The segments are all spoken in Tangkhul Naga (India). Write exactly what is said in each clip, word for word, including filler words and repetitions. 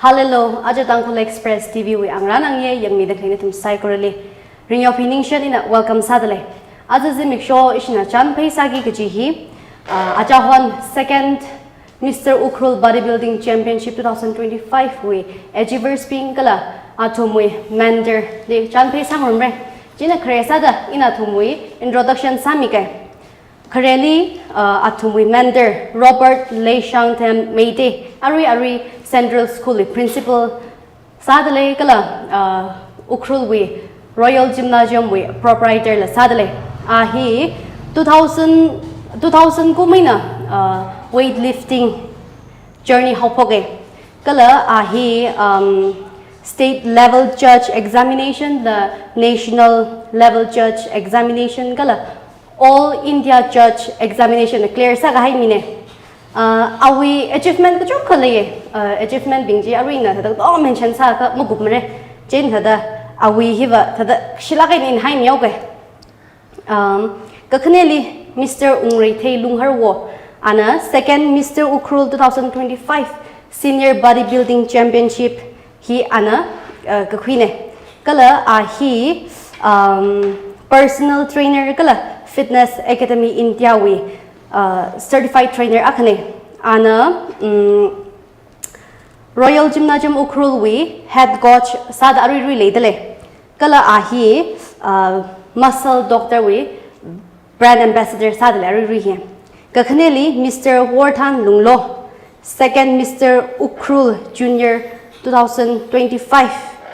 Hello, aja Tangkhul Express T V wui angarān angayei yangmida khalei nathum saikorali ringyaophi ningshina welcome sādalei. Aja zimiksho ishina chānphai sāki kaji hi, ah, achahon second Mister Ukhrul Bodybuilding Championship two thousand twenty-five wui achievers bing kala athumwui mentor li chānphai sāngarumra. Chieina khare sāda ina athumwui introduction sāmikei. Khareli, uh, athumwui mentor Robert Leishangthem Meitei, arui arui Central School li principal sādalei kala, uh, Ukhrul wui Royal Gymnasium wui proprietor la sādalei. A hi two thousand, two thousand kumeina, uh, weightlifting journey haophoka. Kala a hi, um, state level judge examination la national level judge examination kala All India Judge Examination clear sākahai mina. Uh, awui achievement kachungkha leiya. Uh, achievement bing chi arui ina thāda mention sākha makupmara. Chieina thāda awui hiva thāda shilak eina haimihaoka. Um, kakhaneli Mister Ungreithei Lungharwo, ana second Mister Ukhrul two thousand twenty-five Senior Bodybuilding Championship hi ana, uh, kakhuina. Kala a hi, um, personal trainer kala Fitness Academy India wui, uh, certified trainer akhana. Ana, um, Royal Gymnasium Ukhrul wui head coach sāda arui arui leidalei. Kala a hi, uh, muscle doctor wui brand ambassador sādalei arui arui hi. Kakhaneli Mister Worthan Lunglo, second Mister Ukhrul Junior two thousand twenty-five,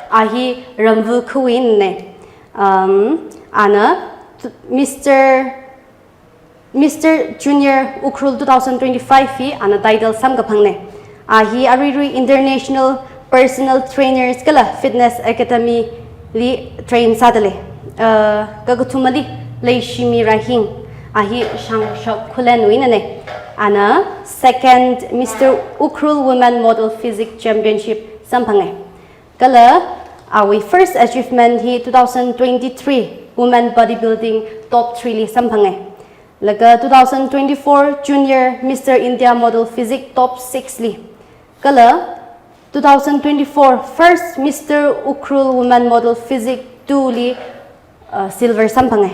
a hi Ramvu khuina. Um, ana t-, Mister Mister Junior Ukhrul two thousand twenty-five hi ana title samkaphangna. A hi arui arui International Personal Trainers kala Fitness Academy li train sādalei. Uh, kakathumali Leishimi Rahing, a hi Shangshak Khullen wuina. Ana second Mister Ukhrul Women Model Physique Championship samphanga. Kala awui first achievement hi two thousand twenty-three Women Bodybuilding top three li samphanga. Laga two thousand twenty-four Junior Mister India Model Physique top six li. Kala two thousand twenty-four First Mister Ukhrul Women Model Physique two li, uh, silver samphanga.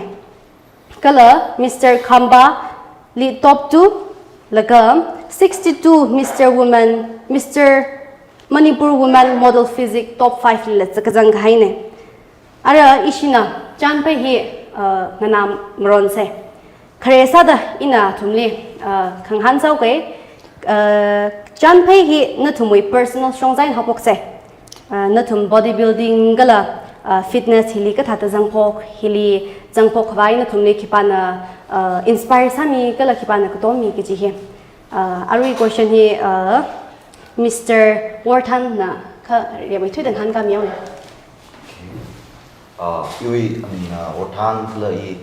Kala Mister Khamba li top two, laga sixty-two Mister Woman, Mister Manipur Woman Model Physique top five lila kazang kahaina. Ara ishina chānphai hi, uh, nganāmaronsa. Khare sāda ina athumli, uh, khangahān sāuka, uh, chānphai hi nathumwui personal shongzā eina haophoksa. Uh, nathum bodybuilding kala, uh, fitness hili kathāda zangphok, hili zangphok khavai nathumli khipāna, uh, inspire sāmi kala khipāna katommi kaji hi. Uh, arui question hi, uh, Mister Worthan na kha riamai thuida ngahānkāmihaona. Ah, iwui, I mean, ah, Worthan kala i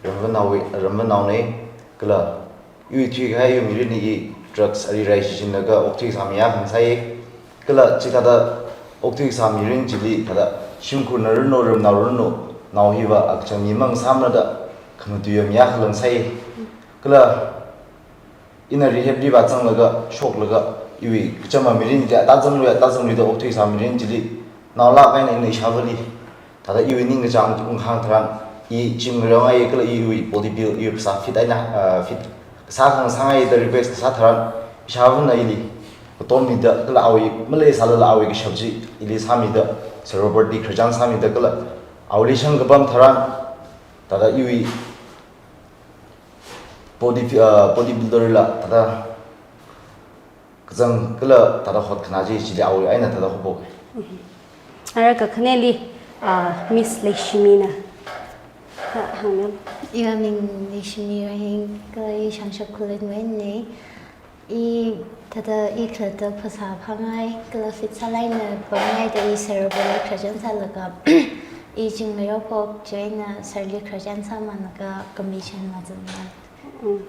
Ramvanaowui, Ramvanaona, kala iwui thuikahai iwui mirinli i drugs ari rai shichinlaga okthui sāmiya khangsai. Kala chithāda okthui sāmirin chili thāda shimkhurna ranu, ramnao ranu, nao hiva akchang mimang sāmana da khanutuiya miya khalangsai. Kala ina rehab li vāzanglaga, shoklaga, iwui kachama mirin chili, ata zanglui, ata zanglui da okthui sāmirin chili, naolāk eina ina ishāvali. Thāda iwui ningkachāng ungkahāng tharan, i gym ngarāngai kala iwui body build, iwui phasā fit eina, ah, fit kasā khangasāngai da request kasā tharan, ishāvana ili katommida, kala awui maleisālala awui kashap chi ili sāmida, Sir Robert li khararchan sāmida, kala awuili shang kapam tharan, thāda iwui body, uh, bodybuilder la thāda kazang kala thāda hotkhana chi chili awui eina thāda haophok. Ara kakhaneli, uh, Miss Leishimi na. Kha hāngmilu. Iwui ming Leishimi Rahing, kala i Shangshak Khullen wuina. I thāda i khalatta phasā phāngai, kala fit sālāk eina pamngai da i Sir Robert li khararchan sālaga, i gym ngarāphok, chieina Sir li khararchan sāmānlaga commission mazamla. Mm.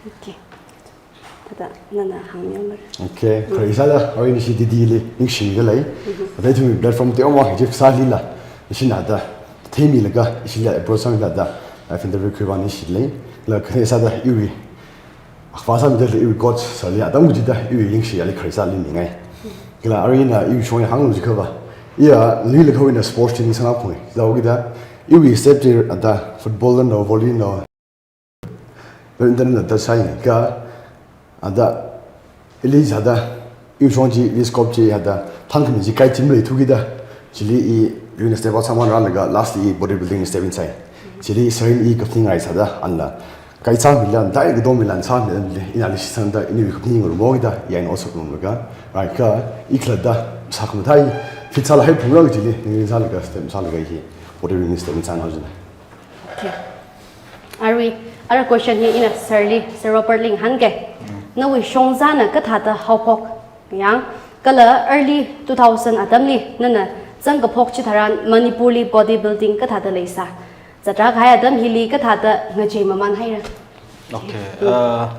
Okay. Thāda nana hāngmilu. Okay, khare sāda, arui nashi Didi li ningshida lei. Mhm. Thāda ithumwui platform teomang hi phasālila, ishina thāda theimilaga, ishila approach sāmida, uh, interview khuivāngaishida lei. Kala khare sāda iwui akhavā sāmida khalei iwui coach Sir li atam kachida iwui ningshi ali khare sāli ningai. Kala arui ina iwui shong hānglu jiakha va, iya ngalila khawui eina sports chi ningsanglāk phungi. Chithākida, iwui step chi ada football no, volley no, badminton no da sāi. Kha ada ili sāda, iwui shong chi, ili scope chi ada thangkhami chi kai chi maleithukida, chili i, iwui eina step out sāmān rālaga lastly i bodybuilding step in sāi. Chili sir eina i kaphaningngai sāda, anla kai sāmila, dai kadomila, sāmila, ina li shisangda, iniwui kaphaning ngarumokida, i eina otsak ngarumlaga, right, kha i khalatta sākhamathā, fit sālahai phungra chili, ningsālaga step sālaga hi bodybuilding step in sānao jina. Okay. Arui, ara question hi ina sir li, Sir Robert li ngahānke. Nawui shongzana kathāda haophok yang, kala early two thousand atamli nana zangkaphok chitharan Manipurli bodybuilding kathāda leisā? Zatrā kahai atam hili kathāda ngachei mamānhaira? Okay. Uh,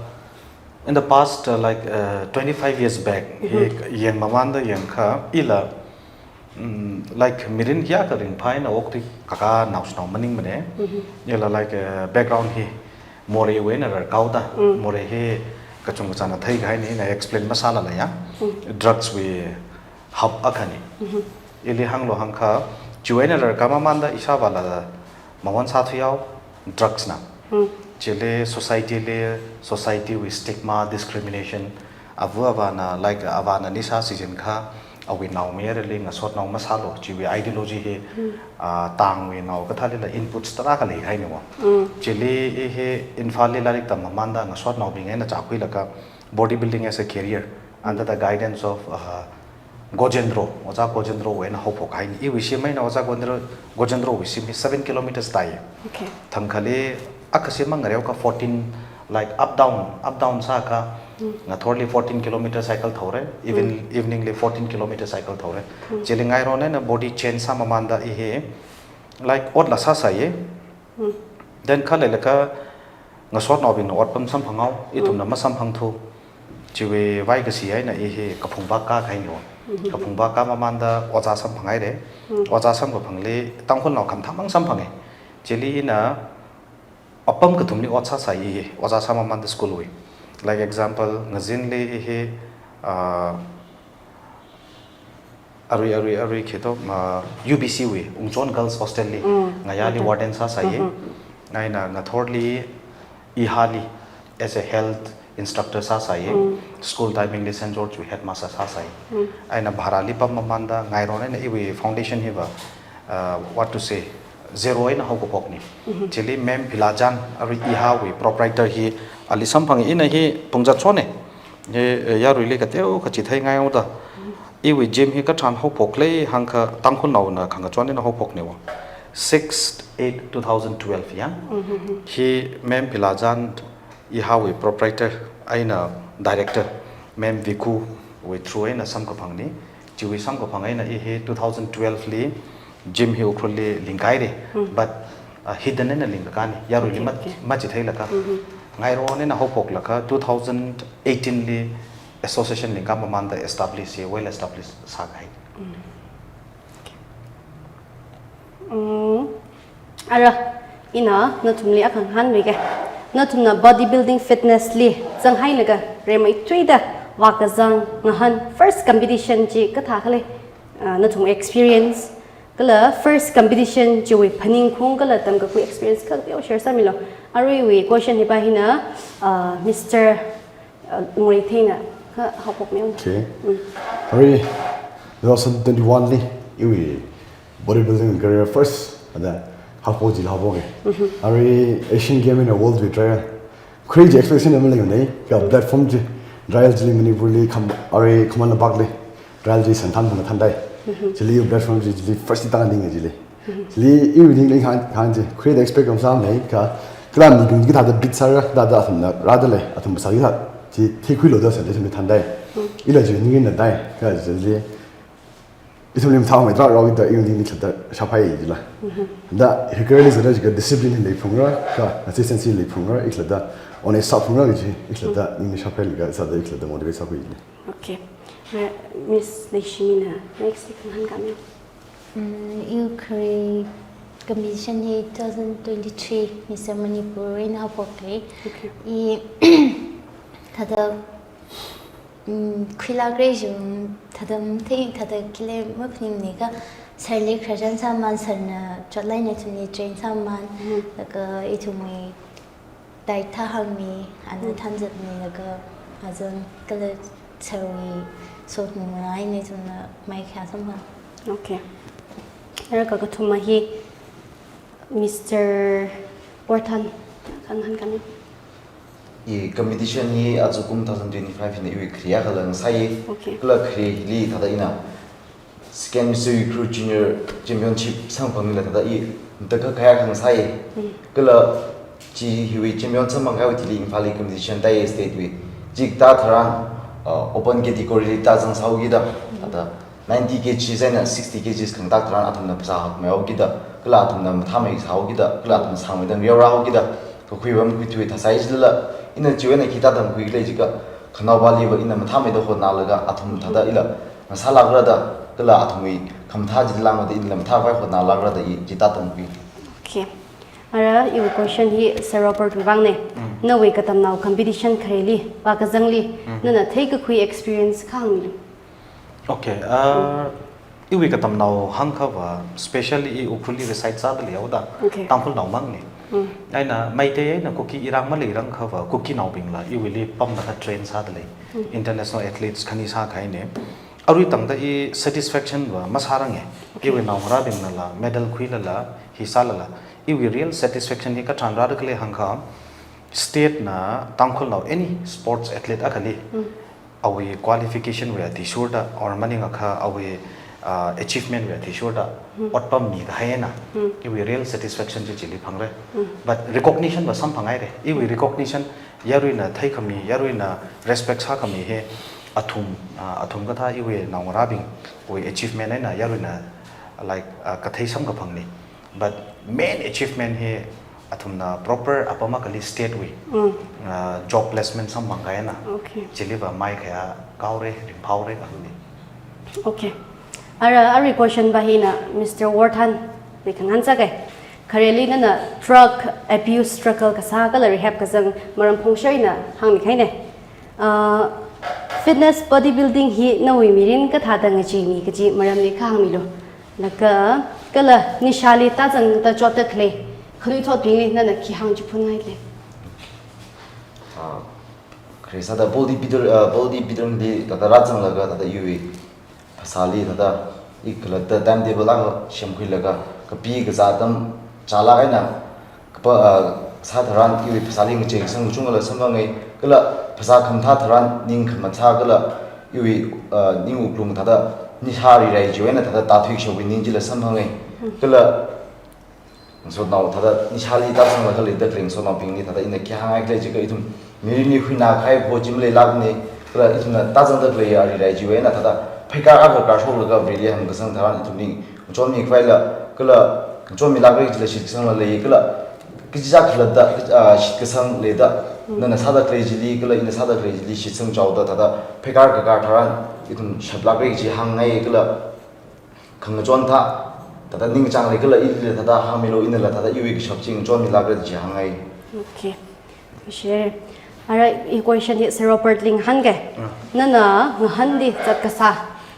in the past, uh, like, uh, twenty-five years back, hi yangmamānda yangakha, ila, mm, like, mirin hiyākha ringphā eina okathui kakā naoshinao maningmane. Ila, like, uh, background hi Moreh wui eina rarkaoda, Moreh hi kachungkachāna theikahaina, ina explain masālala ya. Drugs wui hub akhani. Ili hānglu hāngakha, chiwui eina rarkā mamānda ishāvāla mawon sāthuihao, drugs na. Chili society li, society wui stigma, discrimination, ava avāna, like, avāna nisha sijinkha, awui nao mayarali ngasotnao masālu, chiwui ideology hi, ah, tangwui nao kathālila inputs tarākha leihaina wa. Chili i hi Imphal li lairik tammamānda ngasotnaobing eina chākhuilaga bodybuilding as a career under the guidance of, uh, Gojendro, Ojā Gojendro wui eina haophok kahaina. Iwui shim eina Ojā Gojendro, Gojendro wui shim hi seven kilometers tāi. Okay. Thangkhali akha shim mangareokha fourteen, like, up down, up down sākha, ngathorli fourteen kilometer cycle thaora, even, evening li fourteen kilometer cycle thaora. Chili ngairon eina body change sāmamānda i hi, like, otla sāsāya. Then khaleilaga ngasotnaobingna otpam samphangao, ithumna masamphangthu. Chiwui vaikashi eina i hi Kaphungvak kākahaina. Kaphungvak kāmamānda ojā samphanghaira. Ojā samkaphangli Tangkhulnao khamathāmang samphanga. Chili ina apam kathumli ot sāsāi i hi, ojā sāmamānda school wui. Like example, ngazinli i hi, ah, arui, arui, arui khi to, ah, U B C wui, Ungchon Girls Hostel li, ngayāli warden sāsāi. Eina ngathorli, Ihali, as a health instructor sāsāi. School timing li Saint George wui headmaster sāsāi. Eina bharali pammamānda ngairon eina iwui foundation hiva, ah, what to say, zero eina haokaphokna. Chili Ma'am Philajan, arui Ihawui proprietor hi, ali samphanga, ina hi phungzat sona. Hi, eh, yaruili kateokha chitheingaihaoda. Iwui gym hi katharan haophokli hāngakha Tangkhulnaona khangachon eina haophokna wa. Six eight two thousand twelve ya. Hi Ma'am Philajan, Ihawui proprietor eina director, Ma'am Vikhu wui through eina samkaphangna. Chiwui samkaphang eina i hi two thousand twelve li gym hi Ukhrulli lingkahaira. But, uh, hidden eina lingkakāna. Yaruili ma-, machitheilaga. Ngairon eina haophoklaga two thousand eighteen li association lingkāmamānda establish hi, well established sākahai. Mm. Ara, ina nathumli akha ngahānmike. Nathumna bodybuilding fitness li zanghailaga rimeithuida vākazang ngahān first competition chi kathākhala, ah, nathum experience, kala first competition chiwui phaningkhaung kala tamkakhui experience kha kateokha share sāmilu. Aruiwui question hiva hina, ah, Mister uh, Ngurithei na, kha haophok miang. Okay. Mm. Arui, two thousand twenty-one li, iwui bodybuilding career first, ada haophok jila haophok e. Arui Asian Game eina World wui trial. Khuiji expectation ama leinei, kha platform chi, trial chili Manipurli, kham-, arui Khaman Lampak li, trial chi Santhanphang thāndai. Chili platform chi, chili first tangning chili. Chili iwui ningli hāng, hāng chi, khuida expect kam sāmei, kha, kala mibing kathāda beat sāra, da da athumna, rāda lei, athum sāki thā, chi, theikhuilu da sāda athumli thāndai. Ila chi ningna dai, kha chili, ithumli mathāmei tarākha rāoda iwui ningli thāda shāphai jila. Da, hi career li sāda jiakha discipline leiphungra, kha, consistency leiphungra, i thāda, honest sāphungra kaji, i thāda, ningli shāphailaga, sāda, i thāda motivate sāphui jila. Okay. Miss Leishimi na, next li kahāng kami. Mm, iwui khare competition hi two thousand twenty-three Mister Manipur eina haophoka. Okay. I thāda, mm, khuilākra jum Thada mathei, thada khili maphaningmana kha, sirli khararchan sāman, sirna chotlāk eina ithumli train sāman, Mm. laga ithumwui diet thā hāngmi, ana Mm. thanzatmi, laga azan kala sirwui sotnung eina ithumna maikhayā samphang. Okay. Ara kakathuma hi Mister Warthan, khangahān kani. I competition hi ajakum two thousand twenty-five hina iwui khare akhala ngasāya. Okay. Kala khare hili thada ina Second Mister Ukhrul Junior Championship samphangmila thada i matakhak kahai akha ngasāya. Mm. Kala chi hiwui champion samphang kahaiwui thili Imphalli competition tāya state wui. Chi katā tharan, uh, open category li tāzang sāhaokida, Mm. thada ninety kgs eina sixty kgs khangatak tharan athumna phasā hakmeihaokida, kala athumna mathāmei sāhaokida, kala athumna sāngmeida ngareorāhaokida, kakhui pam khuithui thāsai jilala, ina chiwui eina khi tātamkhui khala jiakha, khanaopaliva ina mathāmeida hotnālaga athum thada ila ngasālākrada, kala athumwui khamathā chili langmeida inala mathākhavai hotnālākrada i chi tātamkhui. Okay. Ara iwui question hi Sir Robert wui vangna. Mm. Nawui katamnao competition khareli, vākazangli, Mm. nana theikakhui experience khangahānlu. Okay, uh, iwui katamnao hāngkhava, specially i Ukhrulli reside sādalei haoda, Okay. Tangkhulnao mangna. Mm. Eina Meitei eina Kuki irang maleirangkhava, Kukinaobingla iwuili pamlaga train sādalei. Mm. International athletes khani sākahaina. Arui tangda i satisfaction va masāranga. Okay. Iwui naongarābingnala medal khuilala, hi sālala, iwui real satisfaction hi katharan rāda khalei hāngkha, state na Tangkhulnao any sports athlete akhali, Mm. awui qualification wui athishurda, or maningakha awui, uh, achievement wui athishurda, Mm. otpam mikahaina, Mm. iwui real satisfaction chi chili phangra. Mm. But recognition va samphanghaira. Iwui recognition yaruina theikhami, yaruina respect sākhami hi athum, uh, athum kathā iwui naongarābingwui achievement eina yaruina, like, uh, kathei samkaphangna. But main achievement hi athumna proper apam akhali state wui, Mm. uh, job placement samphang kahaina. Okay. Chiliva maikhayā kahaora, ringphāhaora kahāngna. Okay. Ara, arui question va hina Mister Warthan wui khangahān sāga. Khareli nana drug abuse struggle kasā kala rehab kazang maram phongshar eina hāngmikahaina. Uh, fitness bodybuilding hi nawui mirin kathāda ngacheimi kaji maramli kha hāngmilu. Laga, kala nishāli tāzangda chotda khalei khanuithotbingli nana khi hāngchiphunngailei? Ah, khare sāda bodybuilder, ah, bodybuilder li thada rāzanglaga thada iwui phasāli thada i khalatta timetable akha semkhuilaga kapi kazā atam chālāk eina kapa, ah, sā tharan iwui phasāli ngacheikasang kachungkhala samphangai, kala phasā khamathā tharan ning khamathā kala iwui, ah, ning wuklung thada nishā rirai chiwui eina thada tāthuikashapwui ning chila samphangai. Kala ngasotnao thada nishāli tāzanglaga leida khalei ngasotnaobingli thada ina khi hāngngai khala jiakha ithum mirinli huinā kahai ho chi maleilākmana, kala ithumna tāzangda khalei ya rirai chiwui eina thada pheikar akha karshoklaga Vareli hamkasang tharan ithumli ngachonmi khavaila, kala ngachonmilākra jila shitkasangla lei, kala kachichā khalatta, ah, shitkasang leida, Mm. nana sāda khalei chili, kala ina sāda khalei chili shitsang chaoda thada pheikar kakar tharan ithum shaplākra chi hāngngai, kala khangachon thā, thada ningchāng leikhala ili thada hāngmilu, inala thada iwui kashap chi ngachonmilākra chi hāngngai. Okay. Share. Ara, i question hi Sir Robert li ngahānga. Mm. Nana ngahānli zat kasā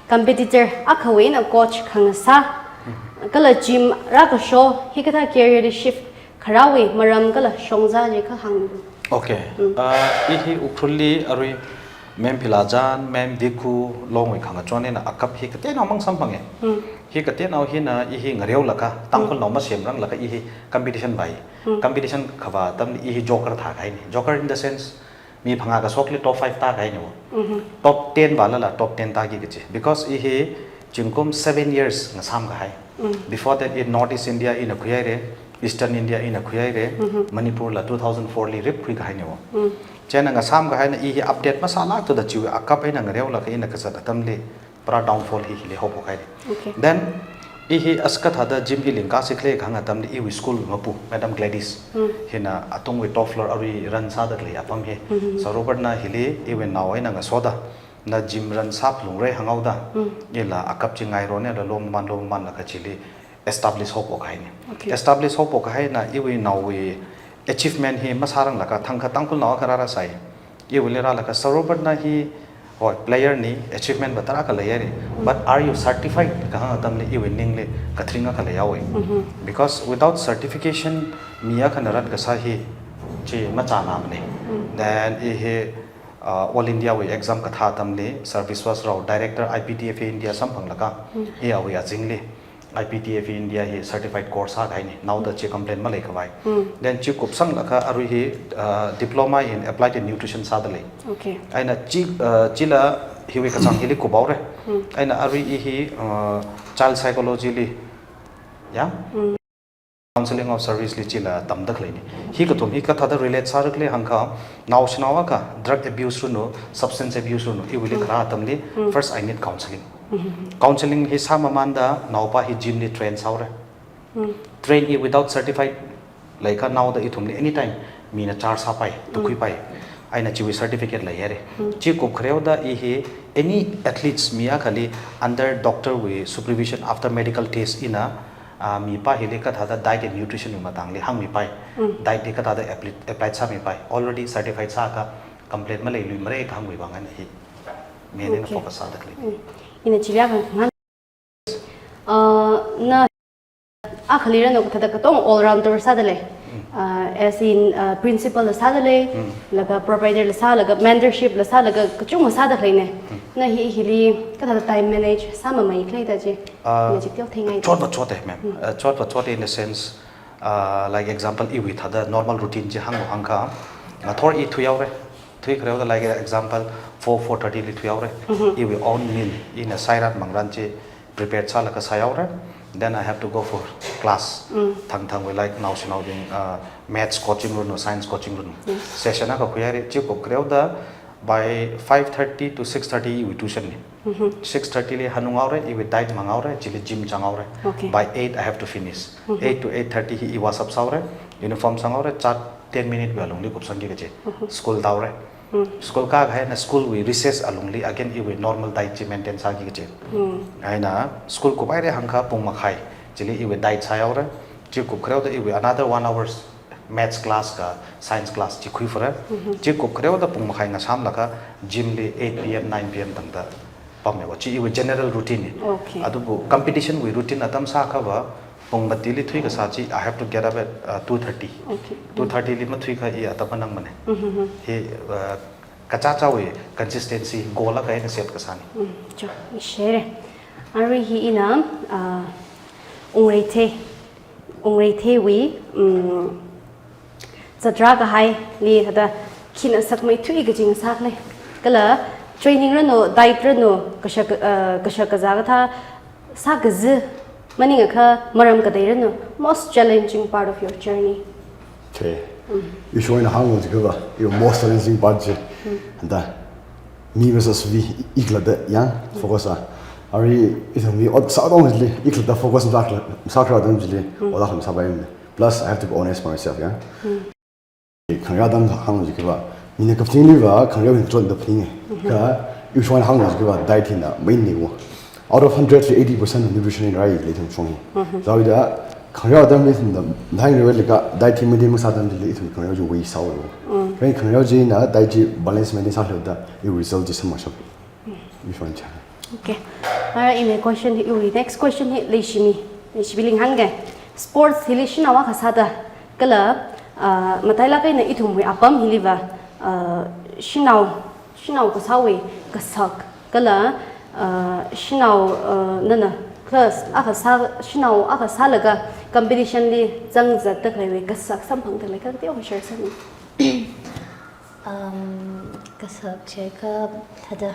competitor akhawui eina coach khangasā, Mm. kala gym rākasho, hikathā career li shift kharāwui maram kala shongzā chi kha hānglu. Okay. Mm. Ah, i hi Ukhrulli arui Ma'am Philachan, Ma'am Dikhu, Longwui khangachon eina akap hi kateonao mang samphanga. Mm. Hi kateonao hina i hi ngareolaga, Tangkhulnao Mm. masemranglakha i hi competition vāi. Mm. Competition khavā atamli i hi joker thākahaina. Joker in the sense, mi phangā kashokli top five tākahaina wo. Mhm. Top ten vālala top ten tāki kachi. Because i hi zingkum seven years ngasāmkahai. Mm. Before that, in Northeast India ina khuihaira, Eastern India ina khuihaira, Mhm. Manipur la two thousand four li rip khuikahaina wo. Mm. Chieina ngasāmkahaina i hi update masālāktuda chiwui akap eina ngareolaga ina kazat atamli pura downfall hi hili haophok haira. Okay. Then, i hi aska thada gym hi lingkasi khalei kahāng atamli iwui school mapu, Madam Gladys, Mm. hina atungwui top floor arui run sāda khalei apam hi. Mhm. Sir Robert na hili iwui nao eina ngasoda, na gym run sāphalungra hānghaoda, Mm. ila akap chi ngairona, ila lomaman lomamanlaga chili establish haophok kahaina. Okay. Establish haophok kahaina iwui naowui achievement hi masāranglaga thangkha Tangkhulnao akha rāra sai. Iwuili rālaga Sir Robert na hi, Hoi, player ni achievement va tarākha leiya ni. But are you certified? Kahāng atamli iwui ningli kathring akha leiya wui. Because without certification, mi akhana rat kasā hi chi machānamane. Then i hi, uh, All India wui exam kathā atamli, Sir Biswas Rao, Director I P T F A India samphanglaga, i awui azingli I P T F A India hi certified course sākahaine, naoda chi complaint maleikhavai. Then chi kupsanglaga arui hi, uh, Diploma in Applied Nutrition sādalei. Okay. Eina chi, uh, chila hiwui kachāng hili kuphaore. Eina arui i hi, uh, child psychology li, ya? Counselling of service li chila tamda khaleine. Hi kathum hi kathāda relate sāra khala hāngkha, naoshinao akha drug abuse ranu, substance abuse ranu, iwuili kharā atamli, first I need counselling. Counselling hi sāmamānda naopa hi gym li train sāhaore. Train hi without certified leikha naoda ithumli anytime mina charge sāpai, tukkhuipai. Eina chiwui certificate leihaire. Chi kupkhareoda i hi any athletes mi akhali under doctor wui supervision after medical test ina, ah, mipā hili kathāda diet and nutrition wui matangli hāngmipai. Diet hi kathāda appli-, apply sāmipai. Already certified sākha complaint maleiluimara kahāngwui vang eina hi main eina focus sāda khalei. Ina chili akha ngahān. Uh, na akhali ranu kathāda katonga all rounder sādalei. Uh, as in, uh, principal la sādalei, laga proprietor la sā, laga mentorship la sā, laga kachungkha sāda khaleine. Na hi hili kathāda time manage sāmamei khalei da chi. Uh, ina chi teotheingai. Chotva chote, ma'am. Uh, chotva chote in the sense, uh, like example, iwui thāda normal routine chi hānglu hāngkha, ngathor i thuihaore. Thuikhareoda, like example, four, four thirty li thuihaore. Iwui own meal, ina sairan mangran chi prepared sālaga sāhaore. Then I have to go for class. Thangthangwui, like, naoshinaobing, uh, maths coaching ranu, science coaching ranu. Session akha khuihaire, chi kupkhareoda by five thirty to six thirty iwui tuition ni. Six thirty li hanunghaore, iwui diet manghaore, chili gym changhaore. Okay. By eight I have to finish. Eight to eight thirty hi i wash up sāhaore, uniform sanghaore, chat ten minute wui alungli kupsangki kachi. School tāhaore. School kākahai eina school wui recess alungli again iwui normal diet chi maintain sāki kachi. Eina school kuphaire hāngkha pung makhai chili iwui diet sāhaore. Chi kupkhareoda iwui another one hours maths class ka science class chi khuiphare. Chi kupkhareoda pung makhai ngasāmlaga gym li eight P M, nine P M tangda pammewa. Chi iwui general routine ni. Okay. Adubu competition wui routine atam sākhava, pung matili thuikasā chi, I have to get up at, uh, two thirty. Okay. Two thirty li mathuikha i atam manangmane. Hi, uh, kachāchāwui consistency goal akha eina set kasāne. Cho, shere. Arui hi ina, uh, Wungreithei, Wungreitheiwui, um, zatrā kahaili thāda khi eina sakmeithui kaji ngasakle. Kala training ranu, diet ranu, kashak, uh, kashak kazā kathā sākazi maningakha maram kateiranu, most challenging part of your journey? Okay. Ishwar eina hānglu jiakhava, your most challenging part chi. Hāngda, mi versus we, i khalatta yang focus sā. Arui ithum mi ot sātongli, i khalatta focus masā khala, masā khala atam chili, ot akha masāpaimane. Plus, I have to be honest for myself, yeah. Khangareo atam hānglu jiakhava, mina kaphaningliva khangareo hi chotda phaninge. Kha, ishwar eina hānglu jiakhava, diet hina main ne wo. Out of hundred li eighty percent nutrition hi rāi le ithum shong hi. Zawida, khangareo atamli ithum da, diet hi rāi le kha, diet hi maintain masā atam chili ithum khangareo chi wui sāo lo. Kha khangareo china diet chi balance maintain sākhala da, i result chi samashap. Ishwar eina chang. Okay. Ara ina question hi, iwui next question hi leishimi, leishibing hāngge. Sports hili shanao akha sāda, kala, ah, matailāk eina ithumwui apam hiliva, ah, shanao, shanao kasāwui kasak, kala, ah, shanao, ah, nana class akha sā, shanao akha sālaga competition li zangzatda khaleiwui kasak samphangda lei kha teokha share sāmi. Um, kasak jiakha thāda,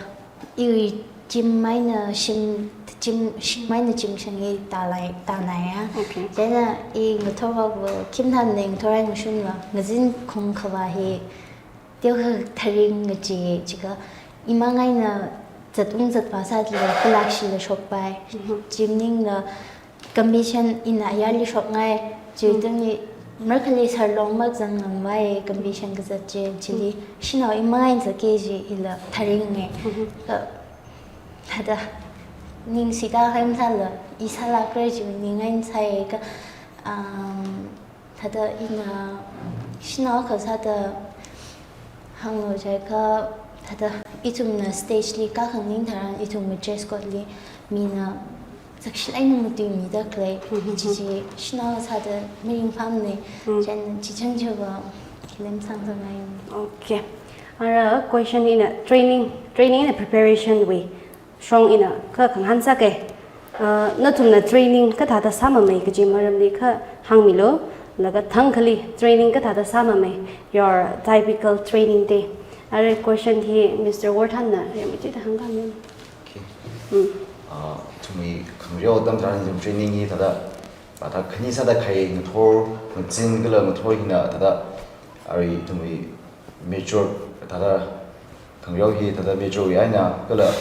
iwui gym eina shim, gym, shim eina gym shang hi tālai, tānaiya. Okay. Chieina i ngathor va, khim than ne ngathor eina shunva, ngazin khungkhava hi, teokha tharing ngaji, jiakha, imang eina zatung zatvā sāda khalakshila shokpai. Gym ningla, competition ina ayarli shokngai, chi tungli, markhali sarlong makzang ngamvai competition kazat chi, chili, shanao imang eina zatki kaji ila tharinge. Kha, thāda, ningshida haimsāla, i sālākra chi ning eina sai kha, um, thāda ina shanao akha sāda hānglu jiakha, Thāda ithumna stage li kākhanganing tharan ithumwui dress code li mina zakshilai eina matuimida khalei, Mhm. chichi shanao sāda mirin pamne, Hmm. chieina chichang chiva khilem sāngzangngai. Okay. Ara question ina training, training eina preparation wui shong ina kha khangahān sāke. Uh, nathumna training kathāda sāmamei kaji maramli kha hāngmilu, laga thangkhali training kathāda sāmamei, your typical training day. Ara question hi Mister Worthan na, ya, mi chida hāngkami. Okay. Hmm. Ah, ithumwui khangareo atam tharan ithum training hi thāda, thāda khani sāda khai ngathor, ngazin kala ngathor hina thāda, arui ithumwui major thāda khangareo hi thāda major wui eina kala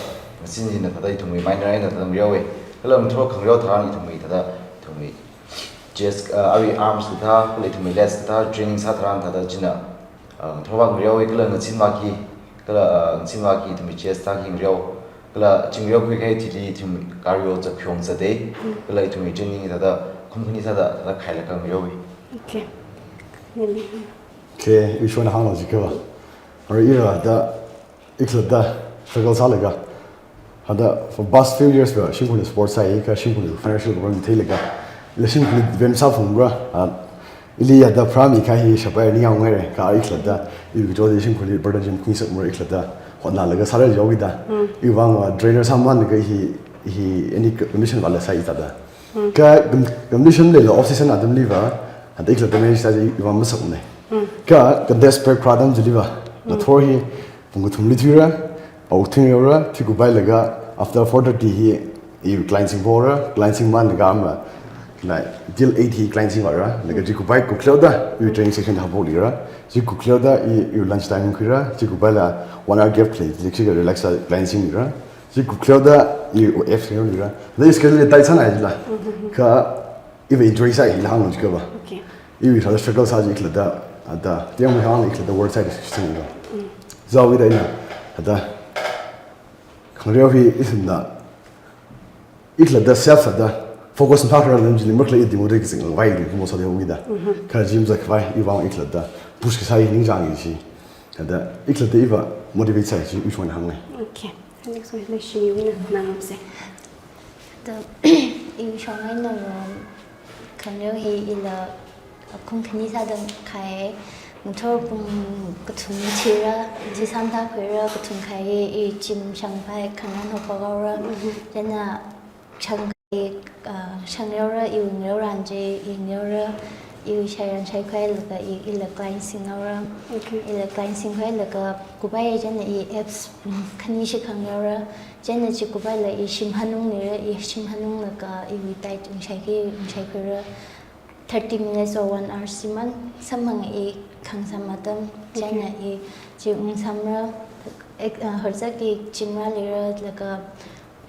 ngazin hina thāda ithumwui minor eina thāda ngareo e. Kala ngathor khangareo tharan ithumwui thāda ithumwui chest, ah, arui arms kathā, kala ithumwui legs kathā, training sā tharan thāda china, ah, ngathorva ngareo e, kala ngazinva khi, kala, ah, ngazinva khi ithumwui chest thā khi ngareo, kala chi ngareo khuikahai thili ithum cardio chaphyong sāde, Mm. kala ithumwui training thāda kum khani sāda, thāda khailaga ngareo e. Okay. Nili. Okay, iwui shongna hānglu jiakha va. Arui ira da, ikhalatta, struggle sālaga. Hada, for past few years va, shimkhurli sports sāi, kha shimkhurli financial problem theilaga. Ila shimkhurli event sāphungra, ah, ili yada pharāmi kahai hi shapai ningyāng ngaire, kha ikhalatta, iwui kachot hi shimkhurli burden jam khuisakmara ikhalatta, hotnalaga sāra jihaoki da. Mm. Iwui vang va, trainer sāmamān kaji hi, hi any condition vāla sāi thāda. Mm. Kha com-, competition leila off season atamli va, hada ikhalatta manage sāi iwui vang masakmane. Mm. Kha contest prep kharā atam chili va, Mm. ngathor hi, pung kathumli thuira, awuk thing yaora, thuikuphailaga, after four thirty hi, iwui client singphora, client singmānlaga ama, like, till eight hi client singora, laga chi kuphai kukleoda, iwui training session haophok lira, chi kukleoda, i, iwui lunch time khuira, chi kuphaila one hour gap lei, chi kha relax sā client singlira, chi kukleoda, iwui apps lira, laga schedule tight sānai jila, kha, iva enjoy sāi, ila hānglu jiakha va. Okay. Iwui sāda struggle sā ji ikhalatta, ada, tiang mai hāngla ikhalatta work side sāi va. Mm. Jihaoki da ina, ada, khangareo hi ithumna, ikhalatta self sāda, focus mathākharar lam chili makhalei i demotivate kazing vai li kumo sāda haoki da. Mhm. Kha gym zatkhavai, iwui vang ikhalatta, push kasā hi ningchāng i chi. Ada, ikhalatta iva motivate sāi chi, iwui shongna hāngngai. Okay. Next one, Leishiwuina, nang amse. Da, iwui shong eina va, khangareo hi ila kum khani sāda khai, ngathor pung kathum chira, chi samda khuira, kathum khai, i gym shangpai, khangarān hophok haora, Mhm. chieina shang, i, ah, shang haora, iwui ngareo ran chi, i ngareora, iwui shairan shaikhuilaga, i, ila client singhaora, Okay. ila client singkhuilaga, kuphai chieina i apps, mm, khani shikha ngareora, chieina chi kuphaila i shim hanunglira, i shim hanunglaga iwui diet ungshai khi, ungshai khuira, thirty minutes or one hour shimān, samphang i khangsam atam, chieina Okay. i chi ungsamra, ek, ah, horzak i gym rālira, laga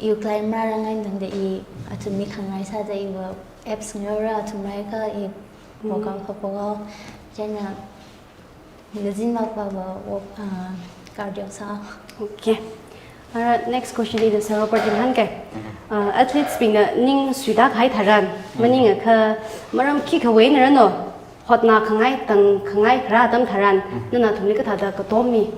iwui client marārangai tangda i athumli khangarai sāda iva apps ngareora, athum rāakha i Mm. workout kha workout, chieina Ngazin makpa va, wo, ah, cardio sā. Okay. Ara, next question hi Sir Robert li hāngke. Mhm. Ah, athletes bingna ning suida kahai tharan, Mhm. maningakha maram khikhawui eina rano, hotnakhangai, tangkhangai kharā atam tharan, Mhm. nana nathumli kathāda katom mi,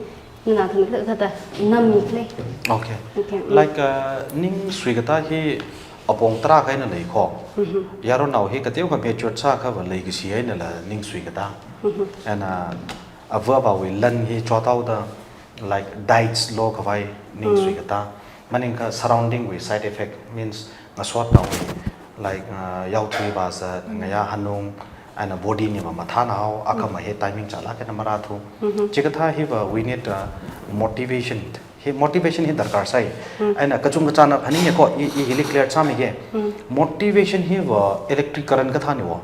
nana nathumli kathāda nam mi khalei. Okay. Okay, mm. Like, uh, ning suikatā hi apong tarākha eina lei kho. Mhm. Yaronao hi kateokha mature sākha va leikashi einala ning suikatā. Mhm. And, uh, ava avāwui lan hi chothaoda, like, diets lokhavai ning Mm. suikatā. Maningakha surrounding wui side effect means ngasotnaowui, like, uh, yaothui vāzat, Mm. ngayā hanung, and body li mamathānao, akha Mm. mahe timing chālāk eina marāthu. Mhm. Chikathā hiva we need, uh, motivation. Hi motivation hi darkar sāi. Mm. And kachungkachāna phaninge kho, i, i hili clear sāmige. Mm. Motivation hiva electric current kathāne wo.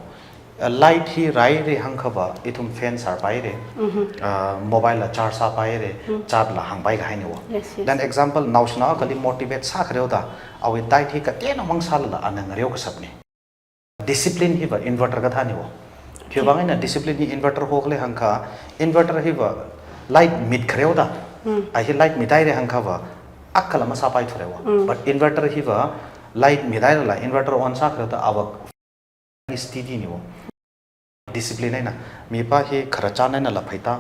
Uh, light hi rāire hāngkha va, ithum fan sārpaire. Mhm. Uh, mobile la charge sāpaire, Mm. charge la hāngpai kahaine wo. Yes, yes. Then example, naoshinao akhali motivate sākhareo da, awui diet hi kateonao mang sālala ana ngareo kasāpne. Discipline hiva inverter kathāne wo. Okay. Khiwuivang eina discipline hi inverter ho khalei hāngkha, inverter hiva light mitkhareo da. Mm. A hi light mithaire hāngkha va, akhala masāpaithurei wo. Mm. But inverter hiva light mithairala inverter on sākhareo da, ava hi steady ne wo. Discipline eina, mipā hi khararchan einala pheita,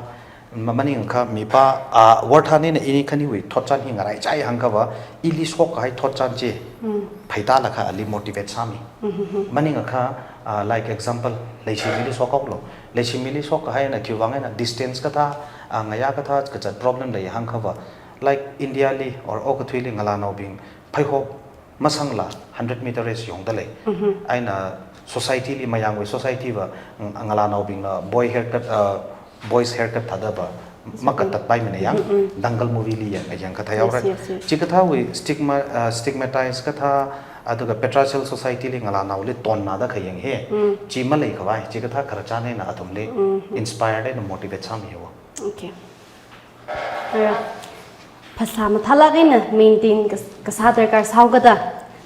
Ma-, maningakha mipā, ah, Worthan eina ini khaniwui thotchan hi ngaraichai hāngkhava, ili shokkahai thotchan chi, Mm. pheitālakha ali motivate sāmi. Mm-hmm. Maningakha, ah, like example, Leishimili shokhaolu. Leishimili shokkahaina khiwui vang eina distance kathā, ah, ngayā kathā kazat problem lei hāngkhava, like India li or okathuili ngalānaobing pheihop masangla hundred meter race yongda lei. Mhm. Eina society li Mayangwui society va, ng-, ngalānaobingna boy haircut, uh, boys haircut thāda va, Mhm. makatatpaimana yang, Mhm, mhm. Dangal movie li yang, yang kathā Yes, yaora. Yes, yes. Chikathāwui stigma, uh, stigmatize kathā, aduga patriarchal society li ngalānaoli tonnada khayang hi. Mm. Chi maleikhavai, chikathā khararchan eina athumli Mhm. inspire eina motivate sāmihaowa. Okay. Ara, phasā mathālāk eina maintain kas-, kasā darkar sāhaokada,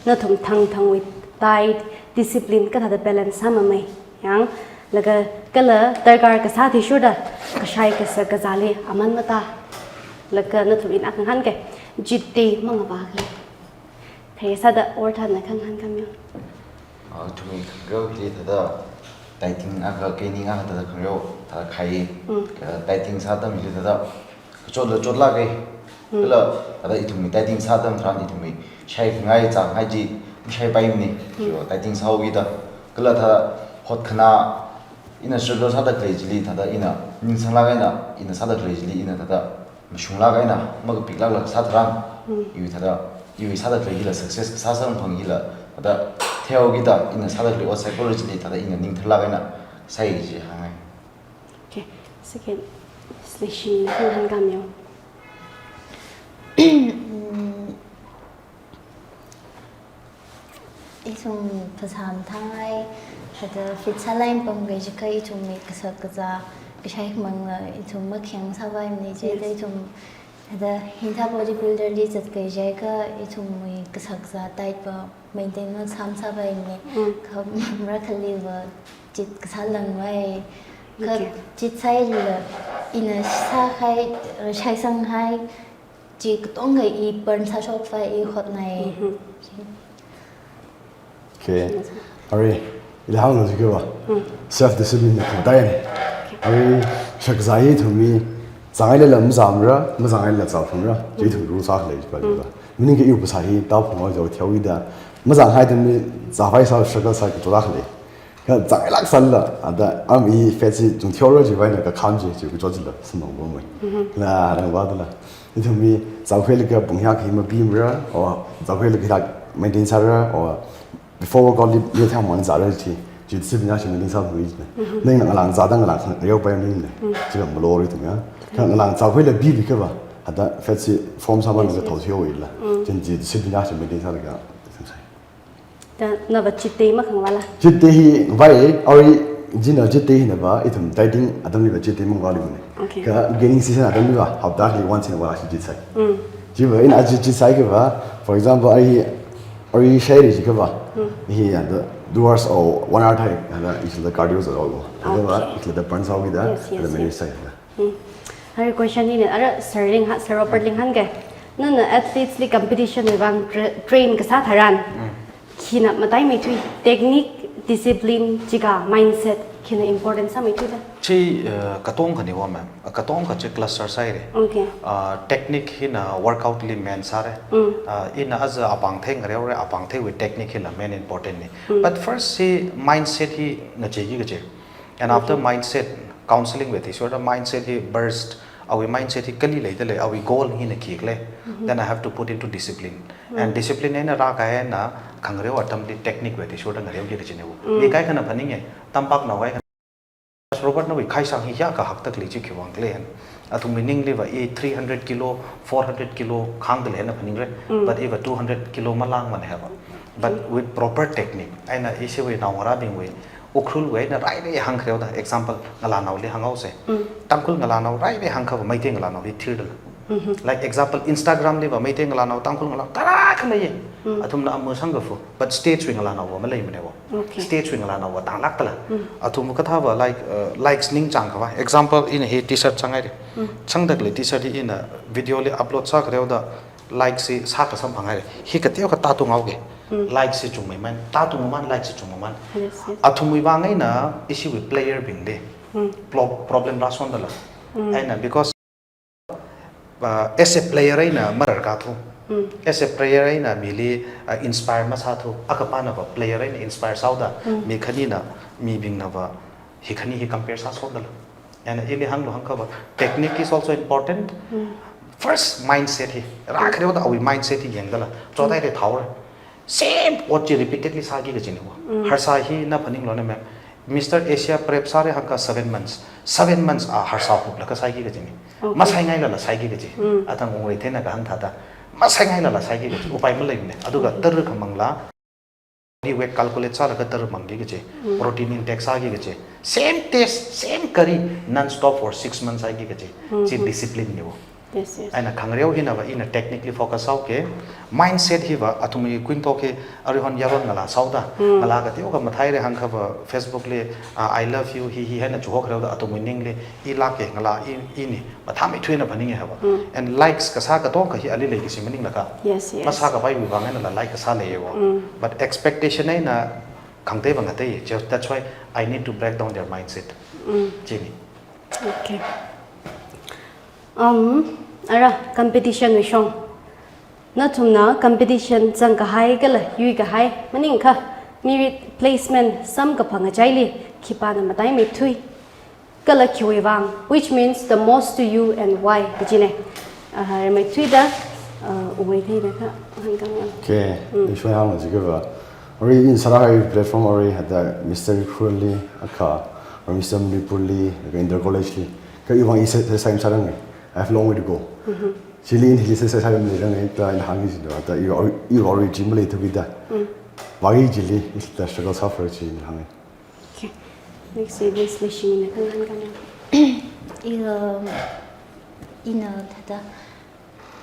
nathum thangthangwui diet, discipline kathāda balance sāmamei. Yang, laga kala darkar kasā athishurda, kashai kasa kazāli aman matā. Laga nathum ina khangahān ke, cheat day mangavāki. Phei sāda Worthanna khangahān khamiyo. Ah, ithumwui khangareo hili thāda dieting akha, caning akha thāda khangareo thāda khai. Mm. Ka dieting sā atam hili thāda kachotla chotlāka. Mm. Kala thāda ithumwui dieting sā atam tharan ithumwui shaikhangai zāngai chi mashaipaimana. Mm. Yo, dieting sāhaokida. Kala thāda hotkhana ina struggle sāda khalei chili thāda ina ningsanglāk eina, ina sāda khalei chili ina thāda mashunglāk eina, makapiklākla sā tharan, Mm. iwui thāda, iwui sāda khalei hila success kasā samphang hila, thāda theihaokida ina sāda khalei ot psychology li thāda ina ningtharlāk eina sāi chi hāngngai. Okay, second, Leishimli khangahān khamiyo. Mm, ithum phasā mathāngai, thāda fit sālāk eina pamkahai chiakha ithumwui kashak kazā, kashai khamangla ithum makhayang sāpaimana chi, Yes. thāda ithum thāda Hintha bodybuilder li zatkahai chiakha ithumwui kashak kazā diet va maintain masāmasāpaimana. Mm. Kha marakhali va cheat kasā langvai. Kha Okay. cheat sāhailala ina sākahai, shaisanghai, chi katonga i burn sāshokpai, i hotnai. Mhm. Okay. Arui, ila hānglu jiakha va. Hmm. Self discipline na khutai ne. Arui, shakzā hi ithumwui, zāngailala mazāmara, mazāngailala zāphalungra, chi ithum rule sākhalei pa Hmm. jiakha. Maningakha iwui phasā hi, tāphungao jiakha theihaokida. Mazānghai ithumwui, zāpai sā struggle sā kachotlāk khalei. Kha zāngailāk sālala, ada, am i fat chi chungtheihaora chiwui vang eina kakham chi, chi kachot chila, samphang pamei. Mhm. La, rang va dala. Ithumwui, zākhuilaga pung hiyākha hi mapimara, or zākhuilaga hithā maintain sāra, or before workout li, mi thang mang zāra chi, chi discipline chi maintain sāphalui chi. Mhm. Ningna ngalāng zāda ngalāng khangareo paimana. Mm. Chila malor ithum ya. Kha ngalāng zākhuila pipi kha va, ada fat chi form sāmana Yes, yes. kathao theihaowa la. Mm. Chieina chi discipline chi maintain sālaga, ithum sai. Da, nava cheat day makhangavāla? Cheat day hi vai, arui, chieina cheat day hina va, ithum dieting atamli va cheat day mangavāluimana. Okay. Kha gaining season atamli va, hapta akhali once in a while ashi cheat sai. Mm. Chiva ina ashi cheat sai kha va, for example, arui, arui shairi jiakha va, Mm. hi ada two hours or one hour thai, ada ishila cardio zāhaowa. Kha va, Okay. ishila burn sāhaokida, Yes, yes, ada manage yes. sai da. Hmm. Arui question hina, ara Sir Ling ha, Sir Robert Ling hāngke. Nana athletes li competition wui vang tra-, train kasā tharan. Hmm. Khina mataimeithui, technique, discipline, chiakha mindset, khina important sāmeithuida? Chi, uh, katongkhaniwa ma'am. Uh, katongkha chi cluster sāhaira. Okay. Uh, technique hina workout li main sāra. Hmm. Uh, ina aja apāng thei ngareora, apāng theiwui technique hila main important na. Hmm. But first chi mindset hi ngacheiki kachi. And after Mhm. mindset, counseling wui athishurda mindset hi burst, awui mindset hi kali leida lei, awui goal hina khikhala. Mhm. Then I have to put into discipline. And Mm. discipline eina rākahai eina khangareo atamli technique wui athishurda ngareoki kachina wu. Mm. Mi kaikhana phaninga, tampaknao kaikhana. Robert nawui khaisang hi hiyākha haktak lei chi khiwui vang khala. Athumwui ningli va i three hundred kilo, four hundred kilo khangda lei eina phaningra. Mm. But iva two hundred kilo malāngmana haiva. But Mm. with proper technique, eina ishiwui naongarābingwui Ukhrulwui eina rairei hāngkhareo da, example, ngalānaoli hānghaosa. Mm. Tangkhul ngalānao rairei hāngkhava Meitei ngalānao hi thirda lei. Mhm. Like example, Instagram li va Meitei ngalānao, Tangkhul ngalānao, tarākha leiya. Mm. Athumna amu sangkafu, but stage wui ngalānao va maleimanava. Okay. Stage wui ngalānao va tānglākda lei. Mm. Athum kathāva, like, uh, likes ningchāngkhava. Example, ina hi T-shirt changhaira. Mm. Changda khalei T-shirt hi ina video li upload sākhareo da, likes hi sākha samphanghaira. Hi kateokha tātunghaoki. Mm. Likes hi chungmeimana, tātungmamana, likes hi chungmamana. Yes, yes. Athumwui vang eina ishiwui player bingli. Mm. Pro-, problem rāshonda lei. Mm. Eina because, uh, as a player eina mararkathu. Mm. As a player eina mili, uh, inspire masāthu. Akapāna va player eina inspire sāhaoda, Mm. mi khanina, mibingna va hi khani hi compare sāshokdala. Eina ili hānglu hāngkha va, technique is also important. Mm. First mindset hi, rākhareoda awui mindset hi yangdala, Mm. chotaida thaora. Same ot chi repeatedly sāki kajina va. Mm. Harsā hi na phaninglu na, ma'am. Mister Asia prep sāra hāngkha seven months. Seven months a harsā huplaga sāki kajina. Okay. Masāngailala sāki kaji. Mm. Athang Wungreithei na kahāng thāda, masāngailala sāki kaji. Upai maleimana. Aduga Okay. tara khamangla, body weight calculate sālaga tara mangki kaji. Mm. Protein intake sāki kaji. Same taste, same curry, non-stop for six months sāki kaji. Mm-hmm. Chi discipline na va. Yes, yes. Eina khangareo hina va ina technically focus sāhaoki. Mindset hi va athumwui kuintok hi aruihon yaron ngalā sāhaoda. Mm. Ngalā kateokha matheira hāngkha va Facebook li, ah, "I love you," hi hi eina chuhokhareoda athumwui ningli, "I lāka, ngalā i, ini," mathāmeithui eina phaninga va. Mm. And likes kasā katongkha hi ali leikashi maningla kha. Yes, yes. Masākhavaiwui vang einala like kasā leiya va. Mm. But expectation eina khangatei va ngatei. Just that's why I need to break down their mindset. Mm. Chini. Okay. Um, ara competition wui shong. Nathumna competition zangkahai kala yuikahai maningakha, merit placement samkaphang achaili khipāna mataimeithui kala khiwui vang, which means the most to you and why, kajina. Ah, rimeithuida, ah, Wungreitheina kahāng kahāng. Okay, Mm. ishwai hānglu jiakha va. Arui ina sārahai platform arui hithāda Mister Ukhrul li akha, or Mister Manipur li, laga Inter College li, kha iwui vang i set, set aside masāranga. I have long way to go. Mm-hmm. Chili ina hili set aside sāda maleiranga, kha ina hāngki kajina va, thāda iwui, iwui chi maleithuki da. Mm. Vāki chili, ina thāda struggle suffer chi ina hānga. Okay. Next is Miss Leishimina kahāng kahāng. Ila, ina thāda,